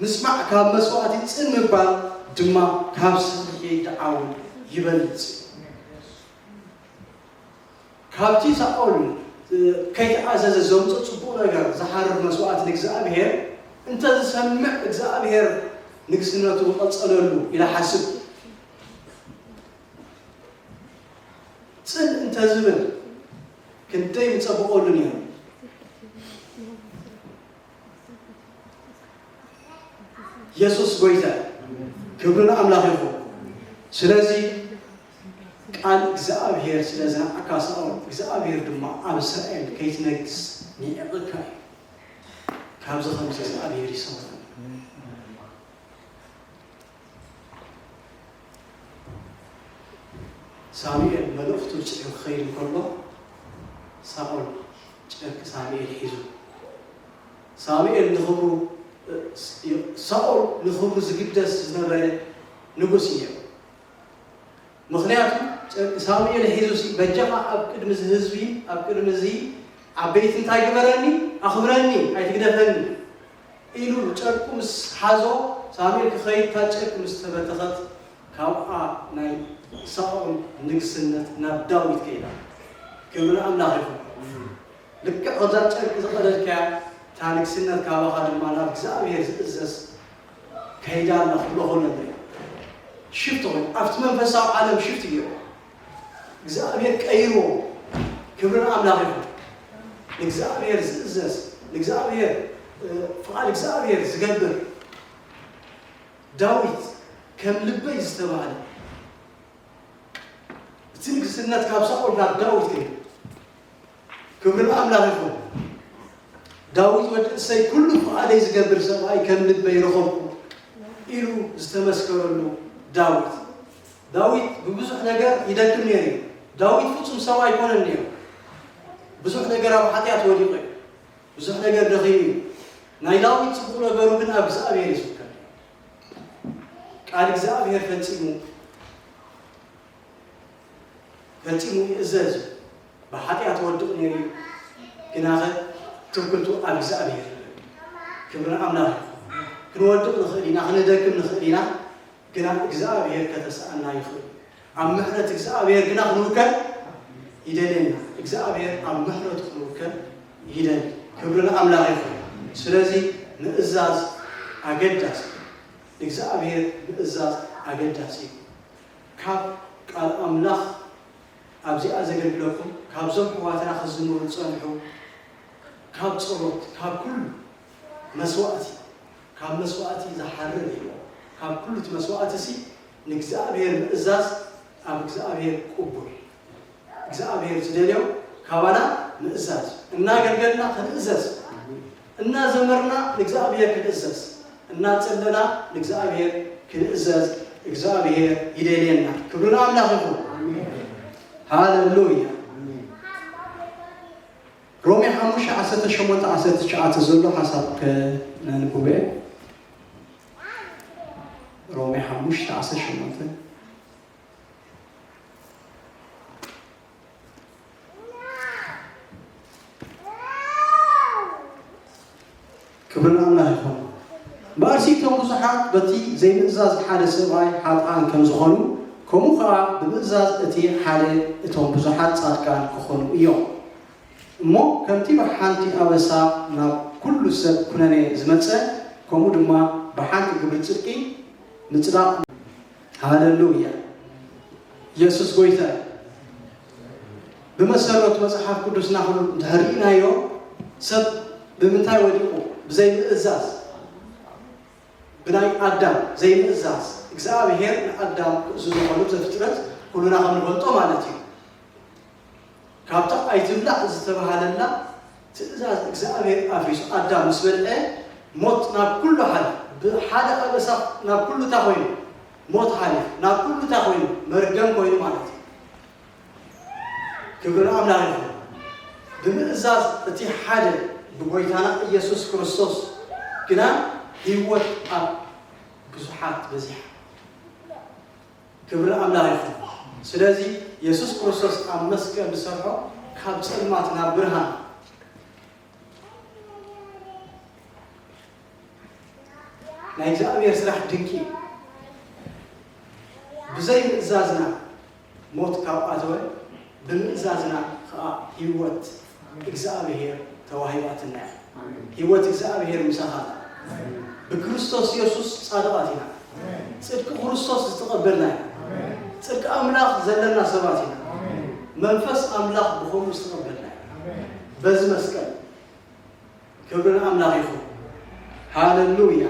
ምስማዕ ካብ መስዋእቲ ጽን ምባል ድማ ካብ ስርሒት ደዓው ይበልጽ። ካብቲ ሳኦል ከይተኣዘዘ ዘምፅእ ፅቡቕ ነገር ዝሓርር መስዋእቲ ንእግዚኣብሔር እንተዝሰምዕ እግዚኣብሔር ንግስነቱ ምቐፀለሉ ኢለ ሓስብ። ፅን እንተዝብል ክንደይ ምፀብቐሉ ነይሩ። የሱስ ጎይታ፣ ክብሪ ንኣምላኽ ይኹን። ስለዚ ቃል እግዚኣብሔር ስለ ዝነዓካ ሳኦል፣ እግዚኣብሔር ድማ ኣብ እስራኤል ከይትነግስ ንዒቕካ እዩ። ካብዚ ከምዚ እግዚኣብሔር ይሰውረና። ሳሙኤል መልእኽቱ ጽዒሩ ክኸይድ እንከሎ፣ ሳኦል ጨርቂ ሳሙኤል ሒዙ፣ ሳሙኤል ንኽብሩ፣ ሳኦል ንኽብሩ ዝግደስ ዝነበረ ንጉስ እዩ። ምኽንያቱ ጨርቂ ሳሙኤል ሒዙ ሲ፣ በጃኻ ኣብ ቅድሚ እዚ ህዝቢ፣ ኣብ ቅድሚ እዚ ዓበይቲ እንታይ ግበረኒ፣ ኣኽብረኒ፣ ኣይትግደፈኒ ኢሉ ጨርቁ ምስ ሓዞ፣ ሳሙኤል ክኸይድ እታ ጨርቂ ምስ ተበተኸት፣ ካብኣ ናይ ሳኦል ንግስነት ናብ ዳዊት ከይዳ። ክብሪ ኣምላኽ ይኹን። ልክዕ ከምዛ ጨርቂ ዝቐደድካያ፣ እታ ንግስነት ካባኻ ድማ ናብ እግዚኣብሔር ዝእዘዝ ከይዳ ኣላ ክብሎ ከሎ ንርኢ። ሽፍት ኮይኑ፣ ኣብቲ መንፈሳዊ ዓለም ሽፍት ገይሩ እግዚኣብሔር ቀይርዎ። ክብሪ ንኣምላኽ ይኹን። ንእግዚኣብሔር ዝእዘዝ፣ ንእግዚኣብሔር፣ እ፣ ፍቓድ እግዚኣብሔር ዝገብር ዳዊት ከም ልበይ ዝተባህለ፣ እቲ ንግስነት ካብ ሳኦል ናብ ዳዊት ከይዱ። ክብሪ ንኣምላኽ ይኹን። ዳዊት ወዲ እሰይ፣ ኩሉ ፍቓደይ ዝገብር ሰብኣይ ከም ልበይ ረኸብኩ ኢሉ ዝተመስከረሉ ዳዊት። ዳዊት ብብዙሕ ነገር ይደክም ነይሩ እዩ። ዳዊት ፍጹም ሰብ ኣይኮነን ነይሩ። ብዙሕ ነገር ኣብ ሓጢኣት ወዲቑ እዩ። ብዙሕ ነገር ደኺሙ እዩ። ናይ ዳዊት ጽቡቕ ነገሩ ግን ኣብ እግዚኣብሔር እዩ ዝውከል። ቃል እግዚኣብሔር ፈጺሙ፣ ፈጺሙ ይእዘዝ እዩ። ብሓጢኣት ወድቕ ነይሩ እዩ። ግናኸ ትውክልቱ ኣብ እግዚኣብሔር እዩ። ክብሪ ኣምላኽ እዩ። ክንወድቕ ንኽእል ኢና፣ ክንደክም ንኽእል ኢና። ግና እግዚኣብሔር ከተስኣና ይኽእል። ኣብ ምሕረት እግዚኣብሔር ግና ክንውከል ይደልየና። እግዚኣብሔር ኣብ ምሕረቱ ክንውከል ይደሊ። ክብሪ ንኣምላኽ ይኹን። ስለዚ ምእዛዝ ኣገዳሲ፣ ንእግዚኣብሔር ምእዛዝ ኣገዳሲ እዩ። ካብ ቃል ኣምላኽ ኣብዚኣ ዘገልግለኩም፣ ካብዞም ኣሕዋትና ክዝምሩ ዝጸንሑ፣ ካብ ጸሎት፣ ካብ ኩሉ መስዋእቲ፣ ካብ መስዋእቲ ዝሓርር እዩ። ካብ ኩሉ እቲ መስዋእቲ ሲ ንእግዚኣብሔር ምእዛዝ ኣብ እግዚኣብሔር ቅቡል። እግዚኣብሔር ዝደልዮ ካባና ምእዛዝ። እናገልገልና ክንእዘዝ፣ እናዘመርና ንእግዚኣብሔር ክንእዘዝ፣ እናጸለና ንእግዚኣብሔር ክንእዘዝ እግዚኣብሔር ይደልየና። ክብሪ ንኣምላኽ ይኹን። ሃሌሉያ። ሮሜ ሓሙሽተ ዓሰርተ ሸሞንተ ዓሰርተ ትሽዓተ ዘሎ ሓሳብ ከነንብቦ። ሮሜ ሓሙሽተ ዓሰርተ ሸሞንተ። ክብሪ ንኣምላኽ ይኹን። እምበኣርሲ እቶም ብዙሓት በቲ ዘይምእዛዝ ሓደ ሰብኣይ ሓጥኣን ከም ዝኾኑ፣ ከምኡ ኸዓ ብምእዛዝ እቲ ሓደ እቶም ብዙሓት ጻድቃን ክኾኑ እዮም። እሞ ከምቲ ብሓንቲ ኣበሳ ናብ ኩሉ ሰብ ኩነኔ ዝመጸ፣ ከምኡ ድማ ብሓንቲ ግብሪ ጽድቂ ምጽዳቕ። ሃሌሉያ። የሱስ ጎይታ እዩ። ብመሰረቱ መጽሓፍ ቅዱስና ክሉ እንድሕር ርኢናዮ፣ ሰብ ብምንታይ ወዲቑ? ብዘይምእዛዝ። ብናይ ኣዳም ዘይምእዛዝ እግዚኣብሔር ንኣዳም ክእዝዞ ከሎ ዘፍጥረት ኩሉና ከም ንፈልጦ ማለት እዩ። ካብታ ኣይትብላዕ ዝተባሃለላ ትእዛዝ እግዚኣብሔር ኣፍሪሱ ኣዳም ምስ በልዐ ሞት ናብ ኩሉ ሓሊፍ፣ ብሓደ ኣበሳ ናብ ኩሉ እንታይ ኮይኑ? ሞት ሓሊፍ፣ ናብ ኩሉ እንታይ ኮይኑ? መርገም ኮይኑ ማለት እዩ። ክብሪ ንኣምላኽ ይኹን። ብምእዛዝ እቲ ሓደ ብጎይታና ኢየሱስ ክርስቶስ ግና ህይወት ኣብ ብዙሓት በዚሓ። ክብሪ ኣምላኽ ይኹን። ስለዚ የሱስ ክርስቶስ ኣብ መስቀል ዝሰርሖ ካብ ጸልማት ናብ ብርሃን ናይ እግዚኣብሔር ስራሕ ድንቂ እዩ። ብዘይ ምእዛዝና ሞት ካብ ኣተወ፣ ብምእዛዝና ኸዓ ህይወት እግዚኣብሔር ተዋሂባትና እያ። ህይወት እግዚኣብሔር ምሳኻ። ብክርስቶስ የሱስ ጻድቓት ኢና። ጽድቂ ክርስቶስ ዝተቐበልና ኢና። ጽድቂ ኣምላኽ ዘለና ሰባት ኢና። መንፈስ ኣምላኽ ብኸምኡ ዝተቐበልና ኢና። በዚ መስቀል ክብሪ ንኣምላኽ ይኹን። ሃሌሉያ።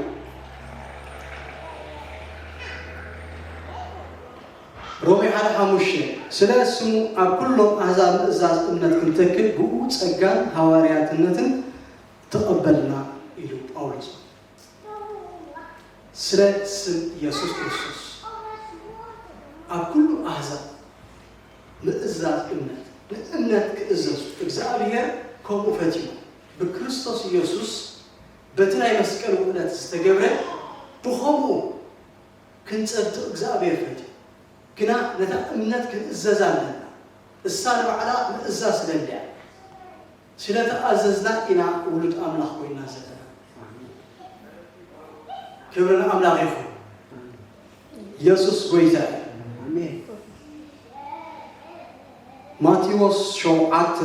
ሮሜ ሓደ ሓሙሽተ፣ ስለ ስሙ ኣብ ኩሎም ኣህዛብ ምእዛዝ እምነት ክንተክል ብኡ ጸጋን ሃዋርያትነትን ተቐበልና ኢሉ ጳውሎስ። ስለ ስም ኢየሱስ ክርስቶስ ኣብ ኩሉ ኣህዛብ ምእዛዝ እምነት፣ ንእምነት ክእዘዙ እግዚኣብሔር ከምኡ ፈቲሙ። ብክርስቶስ ኢየሱስ በቲ ናይ መስቀል ውዕለት ዝተገብረ ብኸምኡ ክንጸድቕ እግዚኣብሔር ፈትዩ። ግና ነታ እምነት ክንእዘዝ ኣለና። እሳ ንባዕላ ምእዛዝ ስለልያ። ስለ ተኣዘዝና ኢና ውሉድ ኣምላኽ ኮይና ዘለና። ክብሪ ንኣምላኽ ይኹን። ኢየሱስ ጎይታ እዩ። ኣሜን። ማቴዎስ ሸውዓተ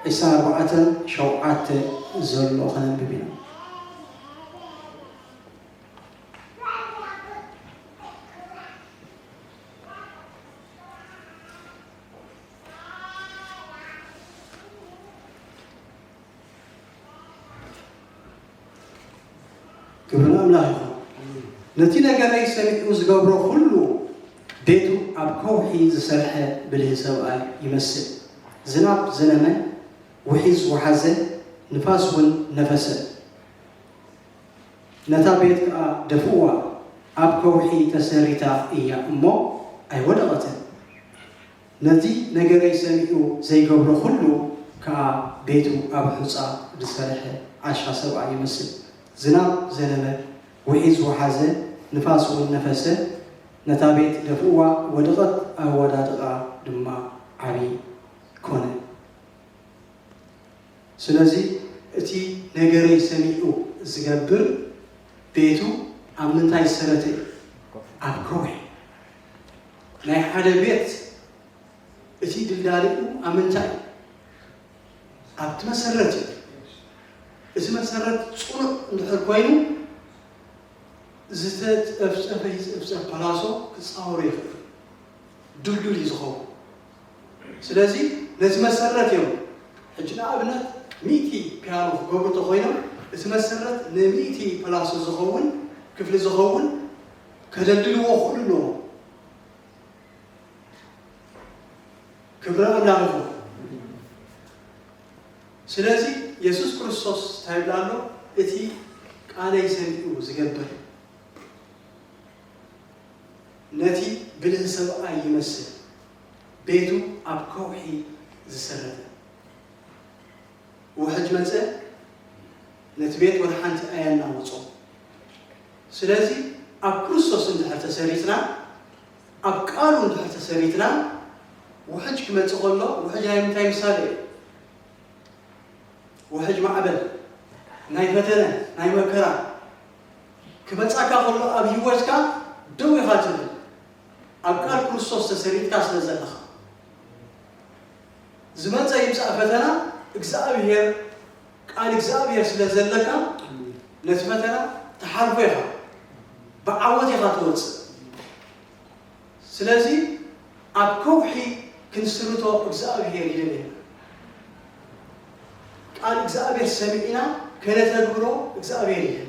ዕስራን ኣርባዕተን ሸውዓተ ዘሎ ከነንብብ ኢና። ክብሪ ንኣምላኽ ይኹን። ነቲ ነገረይ ሰሚዑ ዝገብሮ ኩሉ ቤቱ ኣብ ከውሒ ዝሰርሐ ብልሂ ሰብኣይ ይመስል። ዝናብ ዘነመ፣ ውሒዝ ወሓዘ፣ ንፋስ እውን ነፈሰ። ነታ ቤት ከኣ ደፍእዋ፣ ኣብ ከውሒ ተሰሪታ እያ እሞ ኣይወደቐትን። ነዚ ነገረይ ሰሚዑ ዘይገብሮ ኩሉ ከኣ ቤቱ ኣብ ሑጻ ዝሰርሐ ዓሻ ሰብኣይ ይመስል። ዝናብ ዘነበ፣ ውሒዝ ወሓዘ፣ ንፋስ እውን ነፈሰ፣ ነታ ቤት ደፍእዋ፣ ወደቐት፣ ኣወዳድቓ ድማ ዓቢ ኮነ። ስለዚ እቲ ነገረይ ሰሚዑ ዝገብር ቤቱ ኣብ ምንታይ ዝሰረተ እዩ? ኣብ ከውሒ። ናይ ሓደ ቤት እቲ ድልዳሊኡ ኣብ ምንታይ እዩ? ኣብቲ መሰረት እዩ። እቲ መሰረት ጽኑዕ እንድሕር ኮይኑ ዝተጸፍጸፈ ይጸፍጸፍ ፓላሶ ክጻወሮ ይኽእል። ድልዱል እዩ ዝኸውን። ስለዚ ነዚ መሰረት እዮም። ሕጂ ንኣብነት ሚእቲ ፒያኖ ክገብሩ እንተኾይኖም እቲ መሰረት ንሚእቲ ፓላሶ ዝኸውን ክፍሊ ዝኸውን ከደልድልዎ ክኽእሉ ኣለዎም። ክብሪ ኣምላኽ ይኹን። ስለዚ የሱስ ክርስቶስ እንታይ ይብል ኣሎ? እቲ ቃለይ ሰሚዑ ዝገብር ነቲ ብልህ ሰብኣይ ይመስል፣ ቤቱ ኣብ ከውሒ ዝሰረተ። ውሕጅ መጸ፣ ነቲ ቤት ወላ ሓንቲ ኣየናወጾ። ስለዚ ኣብ ክርስቶስ እንድሕር ተሰሪትና፣ ኣብ ቃሉ እንድሕር ተሰሪትና፣ ውሕጅ ክመጽእ ከሎ፣ ውሕጅ ናይ ምንታይ ምሳሌ እዩ? ውሕጅ ማዕበል፣ ናይ ፈተነ፣ ናይ መከራ ክመጻካ ከሎ ኣብ ህይወትካ ደው ኢኻ ትብል። ኣብ ቃል ክርስቶስ ተሰሪትካ ስለ ዘለኻ። ዝመጸ ይምጻእ ፈተና፣ እግዚኣብሔር፣ ቃል እግዚኣብሔር ስለ ዘለካ፣ ነቲ ፈተና ትሓልፎ ኢኻ። ብዓወት ኢኻ ትወጽእ። ስለዚ ኣብ ከውሒ ክንስርቶ እግዚኣብሔር ይደልየና። ቃል እግዚኣብሔር ሰሚዕና ከነተግብሮ እግዚኣብሔር ይደሊ።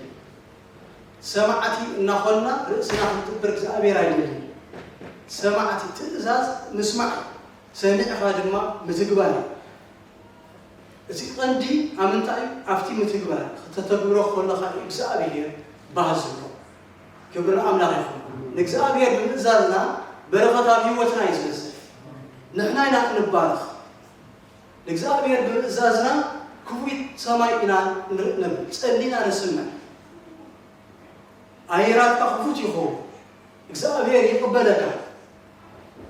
ሰማዕቲ እናኾንና ርእስና ክንጥብር እግዚኣብሔር ኣይደልን። ሰማዕቲ ትእዛዝ ምስማዕ፣ ሰሚዕኻ ድማ ምትግባር እዩ። እቲ ቀንዲ ኣብ ምንታይ እዩ? ኣብቲ ምትግባር። ክተተግብሮ ከለኻ እዩ እግዚኣብሔር ባህ ዝብሎ። ክብሪ ንኣምላኽ ይኹን። ንእግዚኣብሔር ብምእዛዝና በረኸት ኣብ ህይወትና እዩ ዝበዝሕ። ንሕና ኢና እንባረኽ። ንእግዚኣብሔር ብምእዛዝና ክፉት ሰማይ ኢና ንርኢ ነብል። ጸሊና ንስምዕ። ኣየራትካ ክፉት ይኸውን። እግዚኣብሔር ይቕበለካ።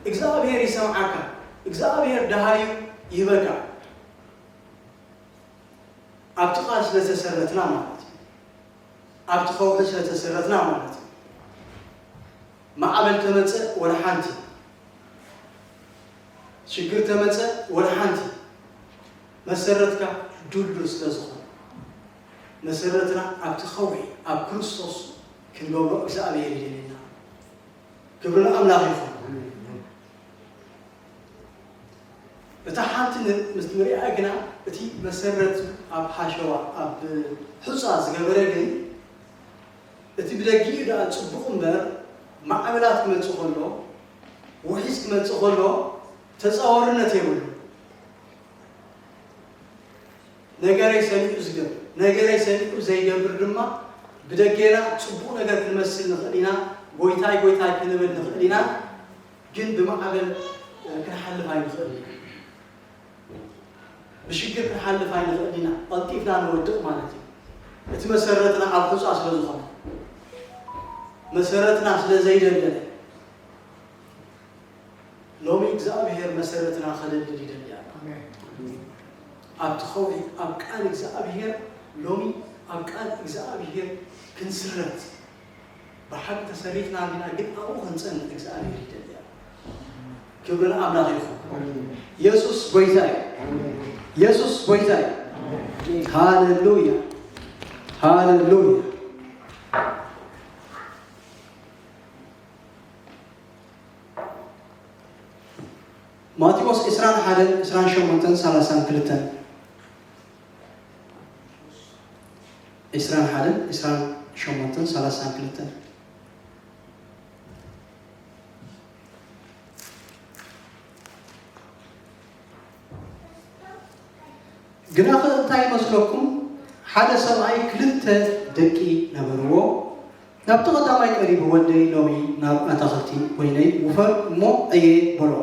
እግዚኣብሔር ይሰምዓካ። እግዚኣብሔር ደሃዩ ይህበካ። ኣብቲ ቃል ስለ ተሰረትና ማለት እዩ። ኣብቲ ከውሒ ስለ ተሰረትና ማለት እዩ። ማዕበል ተመጸ ወላ ሓንቲ፣ ሽግር ተመጸ ወላ ሓንቲ፣ መሰረትካ ድልዱል ስለ ዝኾነ፣ መሰረትና ኣብቲ ከውሒ ኣብ ክርስቶስ ክንገብሮ እግዚኣብሔር ይደልየና። ክብሪ ንኣምላኽ ይኹን። እታ ሓንቲ ን-፣ ምስ ንሪኣ ግና እቲ መሰረት ኣብ ሓሸዋ፣ ኣብ ሑጻ ዝገበረ ግን እቲ ብደጊኡ ደኣ ጽቡቕ እምበር ማዕበላት ክመጽእ ከሎ ውሒዝ ክመጽእ ከሎ ተጻዋርነት የብሉ። ነገረይ ሰሚዑ ዝገብር፣ ነገረይ ሰሚዑ ዘይገብር ድማ ብደጌና ጽቡቕ ነገር ክንመስል ንኽእል ኢና፣ ጎይታይ ጎይታይ ክንብል ንኽእል ኢና፣ ግን ብማዕበል ክንሓልፍ ኣይንኽእል ኢና። ብሽግር ክንሓልፍ ኣይንኽእል ኢና፣ ቀልጢፍና ንወድቕ ማለት እዩ። እቲ መሰረትና ኣብ ሑጻ ስለ ዝኾነ፣ መሰረትና ስለ ዘይደልደለ፣ ሎሚ እግዚኣብሔር መሰረትና ከደልድል ይደሊ ኣሎ። ኣብቲ ከውሒ ኣብ ቃል እግዚኣብሔር፣ ሎሚ ኣብ ቃል እግዚኣብሔር ክንስረት፣ ብሓቂ ተሰሪትና እንዲና፣ ግን ኣብኡ ክንጸንዕ እግዚኣብሔር ይደሊ ኣሎ። ክብሪ ንኣምላኽ ይኹን። የሱስ ጎይታ እዩ። የሱስ ጎይታ እዩ። ሃሌሉያ፣ ሃሌሉያ። ማቴዎስ ዕስራን ሓደን፣ ዕስራን ሸሞንተን፣ ሰላሳን ክልተን። ዕስራን ሓደን፣ ዕስራን ሸሞንተን፣ ሰላሳን ክልተን። ግናኸ እንታይ ይመስለኩም? ሓደ ሰብኣይ ክልተ ደቂ ነበርዎ። ናብቲ ቀዳማይ ቀሪቡ፣ "ወደይ፣ ሎሚ ናብ ኣታኽልቲ ወይነይ ውፈር እሞ ዕየ" በሎ።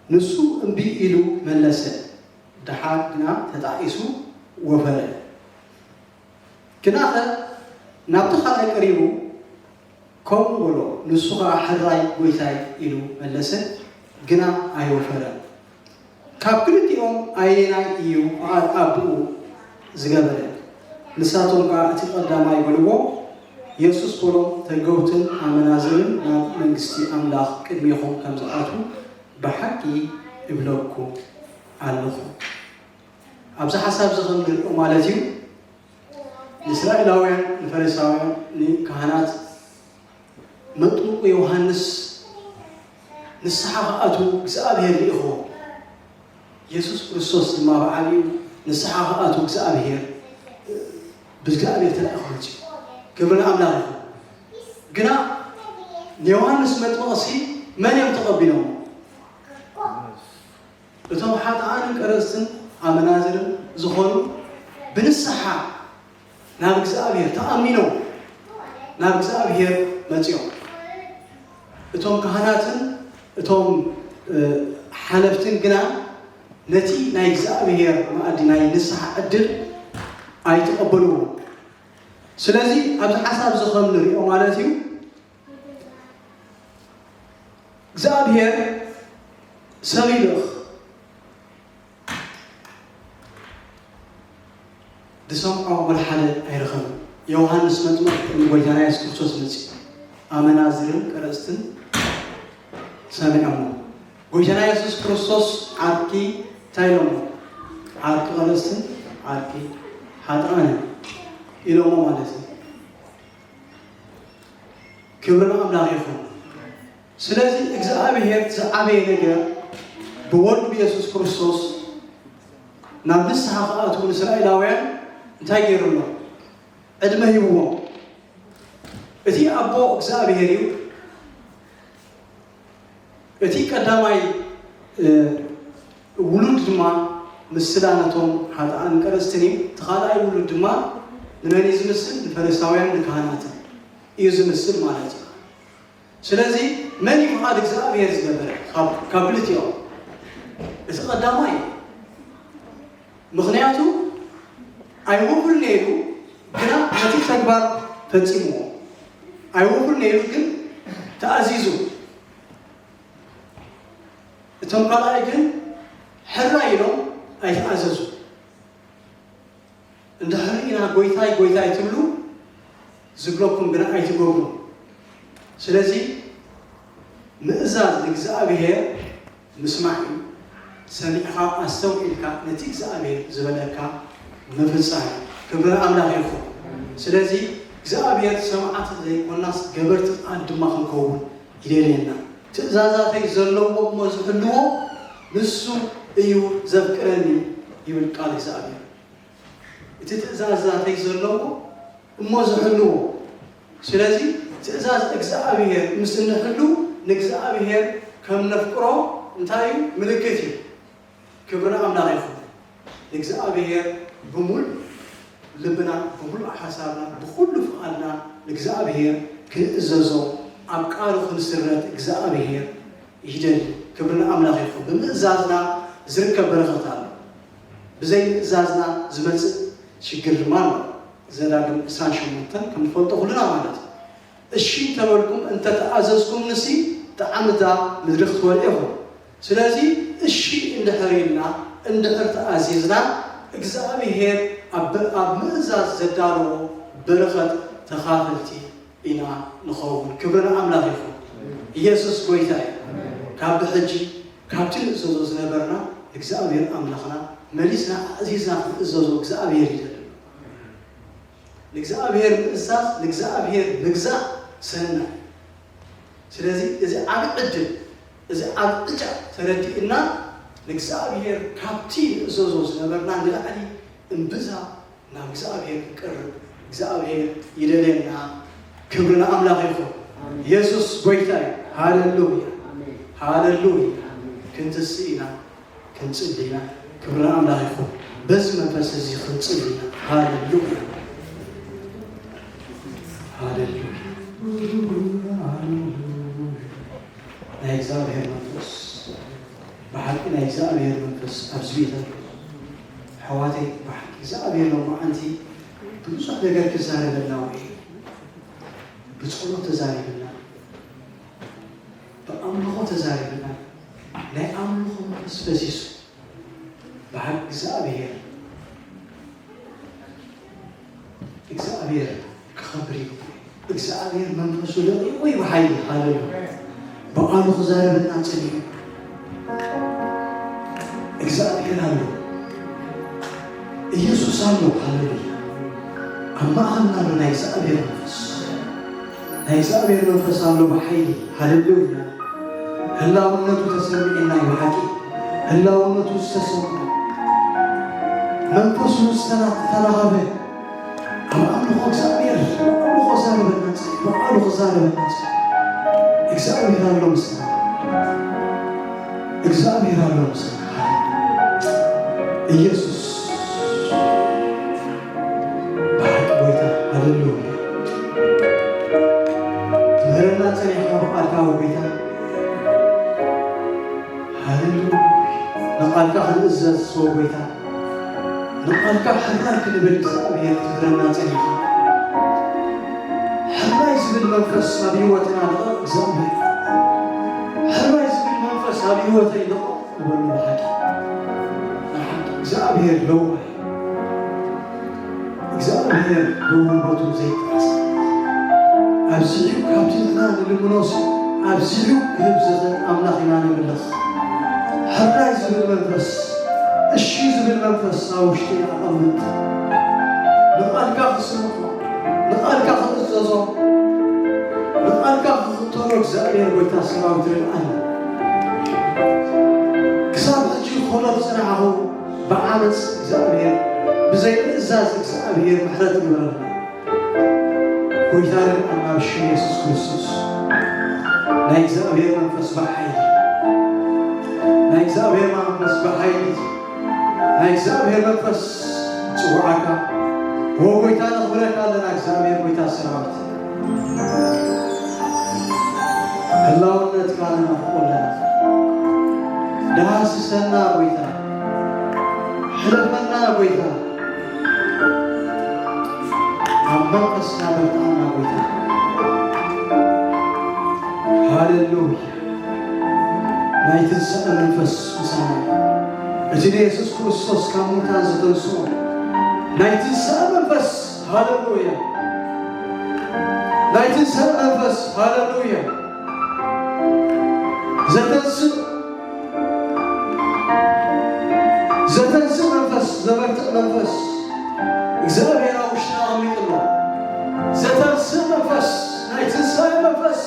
ንሱ እምቢ ኢሉ መለሰ። ደሓር ግና ተጣኢሱ ወፈረ። ግናኸ ናብቲ ካልኣይ ቀሪቡ ከምኡ በሎ። ንሱ ኸኣ "ሕራይ ጐይታይ" ኢሉ መለሰ፣ ግና ኣይወፈረን። ካብ ክልቲኦም ኣየናይ እዩ ፍቓድ ኣቦኡ ዝገበረ? ንሳቶም ከኣ እቲ ቀዳማይ በልዎ። የሱስ በሎም፣ "ተገውትን ኣመናዝርን ናብ መንግስቲ ኣምላኽ ቅድሜኹም ከም ዝኣትዉ ብሓቂ እብለኩም ኣለኹ።" ኣብዚ ሓሳብ እዚ ከም ንሪኦ ማለት እዩ፣ ንእስራኤላውያን፣ ንፈሪሳውያን፣ ንካህናት መጥምቁ ዮሃንስ ንስሓ ክኣትዉ እግዚኣብሔር ልኢኽዎ። የሱስ ክርስቶስ ድማ ብዓቢኡ ንስሓ ክኣትዉ እግዚኣብሔር፣ ብእግዚኣብሔር ተላኢኹ መጺኡ። ክብሪ ንኣምላኽ ይኹን። ግና ንዮሃንስ መጥምቕሲ መን እዮም ተቐቢሎሞ? እቶም ሓጥኣንን ቀረጽትን ኣመናዝርን ዝኾኑ ብንስሓ ናብ እግዚኣብሔር ተኣሚኖም ናብ እግዚኣብሔር መጺኦም። እቶም ካህናትን እቶም፣ እ፣ ሓለፍትን ግና ነቲ ናይ እግዚኣብሔር መኣዲ ናይ ንስሓ ዕድል ኣይተቐበልዎ። ስለዚ ኣብዚ ሓሳብ እዚ ከም ንሪኦ ማለት እዩ፣ እግዚኣብሔር ሰብ ይልእኽ፣ ዝሰምዖ ወላ ሓደ ኣይረኸበን። ዮሃንስ መጥምቕ ንጎይታና የሱስ ክርስቶስ መጺኡ፣ ኣመናዝርን ቀረጽትን ሰሚዖሞ። ጎይታና የሱስ ክርስቶስ ዓርኪ እንታይ ኢሎሞ? ዓርኪ ቀረጽትን ዓርኪ ሓጥኣንን ኢሎሞ ማለት እዩ። ክብሪ ንኣምላኽ ይኹን። ስለዚ እግዚኣብሔር ዝዓበየ ነገር ብወዱ ብየሱስ ክርስቶስ ናብ ንስሓ ክኣትዉ ንእስራኤላውያን እንታይ ገይሩሎም? ዕድመ ሂብዎም። እቲ ኣቦ እግዚኣብሔር እዩ። እቲ ቀዳማይ፣ እ፣ ውሉድ ድማ ምስላ ነቶም ሓጥኣን ቀረጽትን እዩ። እቲ ካልኣይ ውሉድ ድማ ንመን እዩ ዝምስል? ንፈሪሳውያን ንካህናትን እዩ ዝምስል ማለት እዩ። ስለዚ መን እዩ ፍቓድ እግዚኣብሔር ዝገበረ? ካብ፣ ካብ ክልቲኦም እቲ ቀዳማይ። ምኽንያቱ ኣይወፍርን ነይሩ፣ ግና ነቲ ተግባር ፈጺምዎ። ኣይወፍርን ነይሩ፣ ግን ተኣዚዙ። እቶም ካልኣይ ግን ሕራይ ኢሎም ኣይተኣዘዙ። እንድሕር ኢና "ጎይታይ፣ ጎይታይ" ትብሉ፣ ዝብለኩም ግና ኣይትገብሩ። ስለዚ ምእዛዝ ንእግዚኣብሔር ምስማዕ እዩ። ሰሚዕኻ ኣስተውዒልካ ነቲ እግዚኣብሔር ዝበለካ ምፍጻም እዩ። ክብሪ ንኣምላኽ ይኹን። ስለዚ እግዚኣብሔር ሰማዕቲ ዘይኮናስ ገበርቲ ቃል ድማ ክንከውን ይደልየና። "ትእዛዛተይ ዘለዎም እሞ ዝሕልዎ ንሱ እዩ ዘፍቅረኒ" ይብል ቃል እግዚኣብሔር። እቲ ትእዛዛተይ ዘለዎ እሞ ዝሕልዎ። ስለዚ ትእዛዝ እግዚኣብሔር ምስ እንሕሉ ንእግዚኣብሔር ከም ነፍቅሮ እንታይ እዩ? ምልክት እዩ። ክብሪ ንኣምላኽ ይኹን። ንእግዚኣብሔር ብምሉእ ልብና፣ ብምሉእ ሓሳብና፣ ብኹሉ ፍቓድና ንእግዚኣብሔር ክንእዘዞ፣ ኣብ ቃሉ ክንስረት እግዚኣብሔር ይደሊ። ክብሪ ንኣምላኽ ይኹን። ብምእዛዝና ዝርከብ በረኸት ኣሎ። ብዘይ ምእዛዝና ዝመጽእ ሽግር ድማ ኣሎ። ዘዳግም ዕስራን ሸሞንተን ከም ንፈልጦ ኩልና ማለት እዩ። እሺ እንተበልኩም፣ እንተተኣዘዝኩምንሲ፣ ጣዕሚ እዛ ምድሪ ክትበልዑ ኢኹም። ስለዚ እሺ እንድሕር ኢልና፣ እንድሕር ተኣዚዝና፣ እግዚኣብሔር ኣብ፣ ኣብ ምእዛዝ ዘዳለዎ በረኸት ተኻፈልቲ ኢና ንኸውን። ክብሪ ንኣምላኽ ይኹን። ኢየሱስ ጎይታ እዩ። ካብ ብሕጂ ካብቲ ንእዘዞ ዝነበርና እግዚኣብሔር ኣምላኽና መሊስና ኣእዚዝና ክንእዘዞ እግዚኣብሔር ይደሊ። ንእግዚኣብሔር ምእዛዝ፣ ንእግዚኣብሔር ምግዛእ ሰናይ እዩ። ስለዚ እዚ ዓቢ ዕድል፣ እዚ ዓቢ ዕጫ ተረዲእና ንእግዚኣብሔር ካብቲ ንእዘዞ ዝነበርና ንላዕሊ እምብዛ ናብ እግዚኣብሔር ክንቀርብ እግዚኣብሔር ይደልየና። ክብሪ ንኣምላኽ ይኹን። ኣሜን። የሱስ ጎይታ እዩ። ሃሌሉያ። ኣሜን። ሃሌሉያ። ኣሜን። ክንትስእ ኢና፣ ክንጽሊ ኢና። ክብሪ ንኣምላኽ ይኹን። በዚ መንፈስ እዚ ክንጽሊ ኢና። ሃሌሉያ። ሃሌሉያ። ሃሌሉያ። ናይ እግዚኣብሔር መንፈስ፣ ብሓቂ ናይ እግዚኣብሔር መንፈስ ኣብዚ ቤት ኣሎ። ኣሕዋተይ፣ ብሓቂ እግዚኣብሔር ሎማዓንቲ ብዙሕ ነገር ክዛረበና ውዒሉ። ብጸሎት ተዛሪብና፣ ብኣምልኾ ተዛሪብና፣ ናይ ኣምልኾ መንፈስ ፈሲሱ። ብሓቂ እግዚኣብሔር፣ እግዚኣብሔር ክኸብር ይግባእ። እግዚኣብሔር መንፈሱ ለቒቑ እዩ ብሓይሊ። ሃሌሉያ። ብቓሉ ክዛረበና ጸኒሑ። እግዚኣብሔር ኣሎ። ኢየሱስ ኣሎ። ሃሌሉያ። ኣብ ማእኸልና ኣሎ ናይ እግዚኣብሔር መንፈስ። ናይ እግዚኣብሔር መንፈስ ኣሎ ብሓይሊ። ሃሌሉያ። ህላውነቱ ተሰሚዕና እዩ ብሓቂ። ህላውነቱ ዝተሰምዖ፣ መንፈሱ ዝተና-፣ ዝተናኸበ፣ ኣብ ኣምልኾ እግዚኣብሔር፣ ኣብ ኣምልኾ ዛረበና ጸኒሑ፣ ብቃሉ ክዛረበና ጸኒሑ። እግዚኣብሔር ኣሎ ምሳና። እግዚኣብሔር ኣሎ ምሳና። ኢየሱስ ብሓቂ ጎይታ፣ ሃሌሉያ። ትምህረና ጸኒሕካ ብቃልካ ጎይታ። ሃሌሉያ። ንቃልካ ክንእዘዝ ጎይታ። ንቃልካ ሕራይ ክንብል እግዚኣብሔር ትምህረና ጸኒሕካ። ሕራይ ዝብል መንፈስ ኣብ ህይወትና ልቐቕ እግዚኣብሔር። ሕራይ ዝብል መንፈስ ኣብ ህይወተይ ልቐቕ። ንበሉ ብሓቂ። ብሓቂ እግዚኣብሔር ለዋህ። እግዚኣብሔር ብጉልበቱ ዘይቃጸል። ኣብዚሑ ካብቲ ንሕና ንልምኖስ ኣብዚሑ ክህብ ዝኽእል ኣምላኽ ኢና ነምልኽ። ሕራይ ዝብል መንፈስ፣ እሺ ዝብል መንፈስ ኣብ ውሽጢ ኣቐምጥ። ንቓልካ ክስምዖ፣ ንቓልካ ክእዘዞ፣ ንቓልካ ክኽተሎ እግዚኣብሔር ጎይታ ሰራዊት ርድኣኒ። ክሳብ ሕጂ ክኸዶ ዝጸናሕኹ ብዓመፅ እግዚኣብሔር፣ ብዘይ ምእዛዝ እግዚኣብሔር ምሕረት ይግበረልና። ጎይታ ርድኣና ብሽም የሱስ ክርስቶስ። ናይ እግዚኣብሔር መንፈስ ብሓይሊ፣ ናይ እግዚኣብሔር መንፈስ ብሓይሊ ናይ እግዚኣብሔር መንፈስ ጽውዓካ። ዎ ጎይታ ነኽብረካ ኣለና እግዚኣብሔር ጎይታ ሰራዊት። ህላውነትካ ንናፍቆ ኣለና። ዳህስሰና ጎይታ። ሕለፈና ጎይታ። ኣብ መንፈስና በርትዓና ጎይታ። ሃሌሉያ። ናይ ትንሳኤ መንፈስ ምሳና። እቲ ንየሱስ ክርስቶስ ካብ ሙታን ዘተንስኦ ናይ ትንሳኤ መንፈስ። ሃሌሉያ። ናይ ትንሳኤ መንፈስ። ሃሌሉያ። ዘተንስእ፣ ዘተንስእ መንፈስ፣ ዘበርትዕ መንፈስ እግዚኣብሔር ኣብ ውሽጥና ኣቐሚጡ ኣሎ። ዘተንስእ መንፈስ፣ ናይ ትንሳኤ መንፈስ፣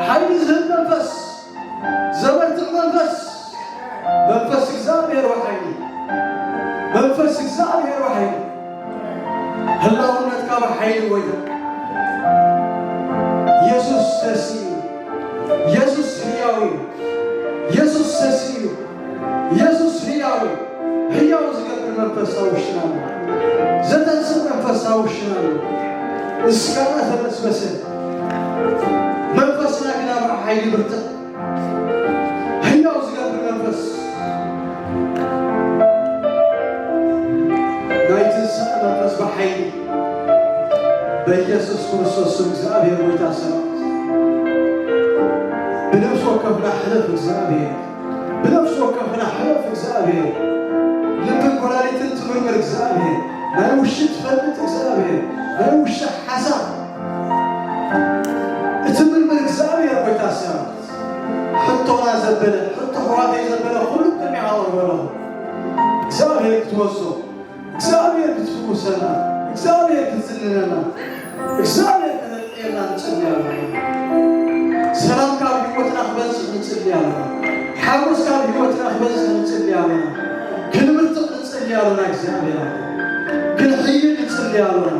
ሓይሊ ዝህብ መንፈስ፣ ዘበርትዕ መንፈስ፣ መንፈስ እግዚኣብሔር ብሓይሊ፣ መንፈስ እግዚኣብሔር ብሓይሊ፣ ህላውነትካ ብሓይሊ ጎይታ። ተስዩ። ኢየሱስ ህያው እዩ። ኢየሱስ ተስዩ። ኢየሱስ ህያው እዩ። ህያው ዝገብር መንፈስ ኣብ ውሽጥና ኣሎ። ዘተንስእ መንፈስ ኣብ ውሽጥና ኣሎ። እስካና ተበስበሰ። መንፈስና ግና ብሓይሊ ብርትዕ። ህያው ዝገብር መንፈስ። ናይ ትንሳኤ መንፈስ ብሓይሊ በኢየሱስ ክርስቶስ ስም እግዚኣብሔር ጎይታ ሰራዊት። ብነፍሲ ወከፍና ሕለፍ እግዚኣብሔር። ብነፍሲ ወከፍና ሕለፍ እግዚኣብሔር። ልብን ኮላሊትን ትምርምር እግዚኣብሔር። ናይ ውሽጢ ትፈልጥ እግዚኣብሔር። ናይ ውሽጢ ሓሳብ እትምርምር እግዚኣብሔር ጎይታ ሰራዊት። ሕቶና ዘበለ፣ ሕቶ ኣሕዋተይ ዘበለ ኩሉ ቅድሚኻ ኣቕርበ ኣለኹ። እግዚኣብሔር ክትወስዶ፣ እግዚኣብሔር ክትፍውሰና፣ እግዚኣብሔር ክትዝልለና፣ እግዚኣብሔር ከተጥዕየና ንጽሊ ኣለና። ሰላም ካብ ህይወትና ክበዝሕ ንጽሊ ኣለና። ሓጎስ ካብ ህይወትና ክበዝሕ ንጽሊ ኣለና። ክንብርትዕ ንጽሊ ኣለና። እግዚኣብሔር ክንሕይል ንጽሊ ኣለና።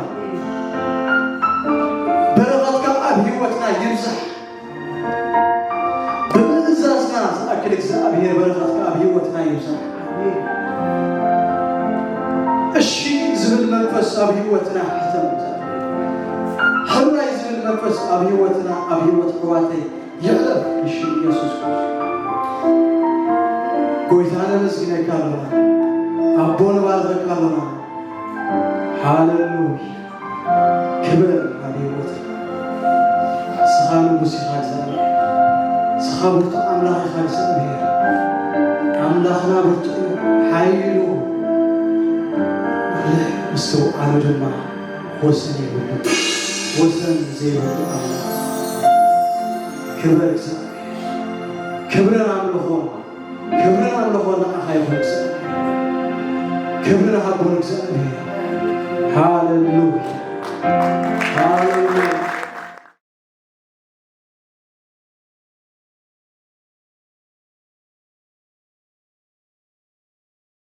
በረኸትካ ኣብ ህይወትና ይብዛሕ። ብምእዛዝና ዝኣክል እግዚኣብሔር በረኸትካ ኣብ ህይወትና ይብዛሕ። እሺ ዝብል መንፈስ ኣብ ህይወትና ሕተም። ሕራይ ዝብል መንፈስ ኣብ ህይወትና፣ ኣብ ህይወት ኣሕዋተይ ይዕለፍ። እሺ ኢየሱስ ክርስቶስ ጎይታ ነመስግነካ ኣለና። ኣቦ ንባርከካ ኣለና። ሃሌሉያ። ክብር ኣብ ህይወት። ንስኻ ንጉስ ኢኻ እግዚኣብሔር። ንስኻ ብርቱዕ ኣምላኽ ኢኻ እግዚኣብሔር። ኣምላኽና ብርቱዕ እዩ፣ ሓይሉ ብዙሕ፣ ምስትውዓሉ ድማ ወሰን የብሉ። ወሰን ዘይብሉ ኣምላኽ። ክብር እግዚኣብሔር። ክብርን ኣምልኾን፣ ክብርን ኣምልኾን ንዓኻ ይኹን እግዚኣብሔር። ክብሪ ንሃቦ ንእግዚኣብሔር።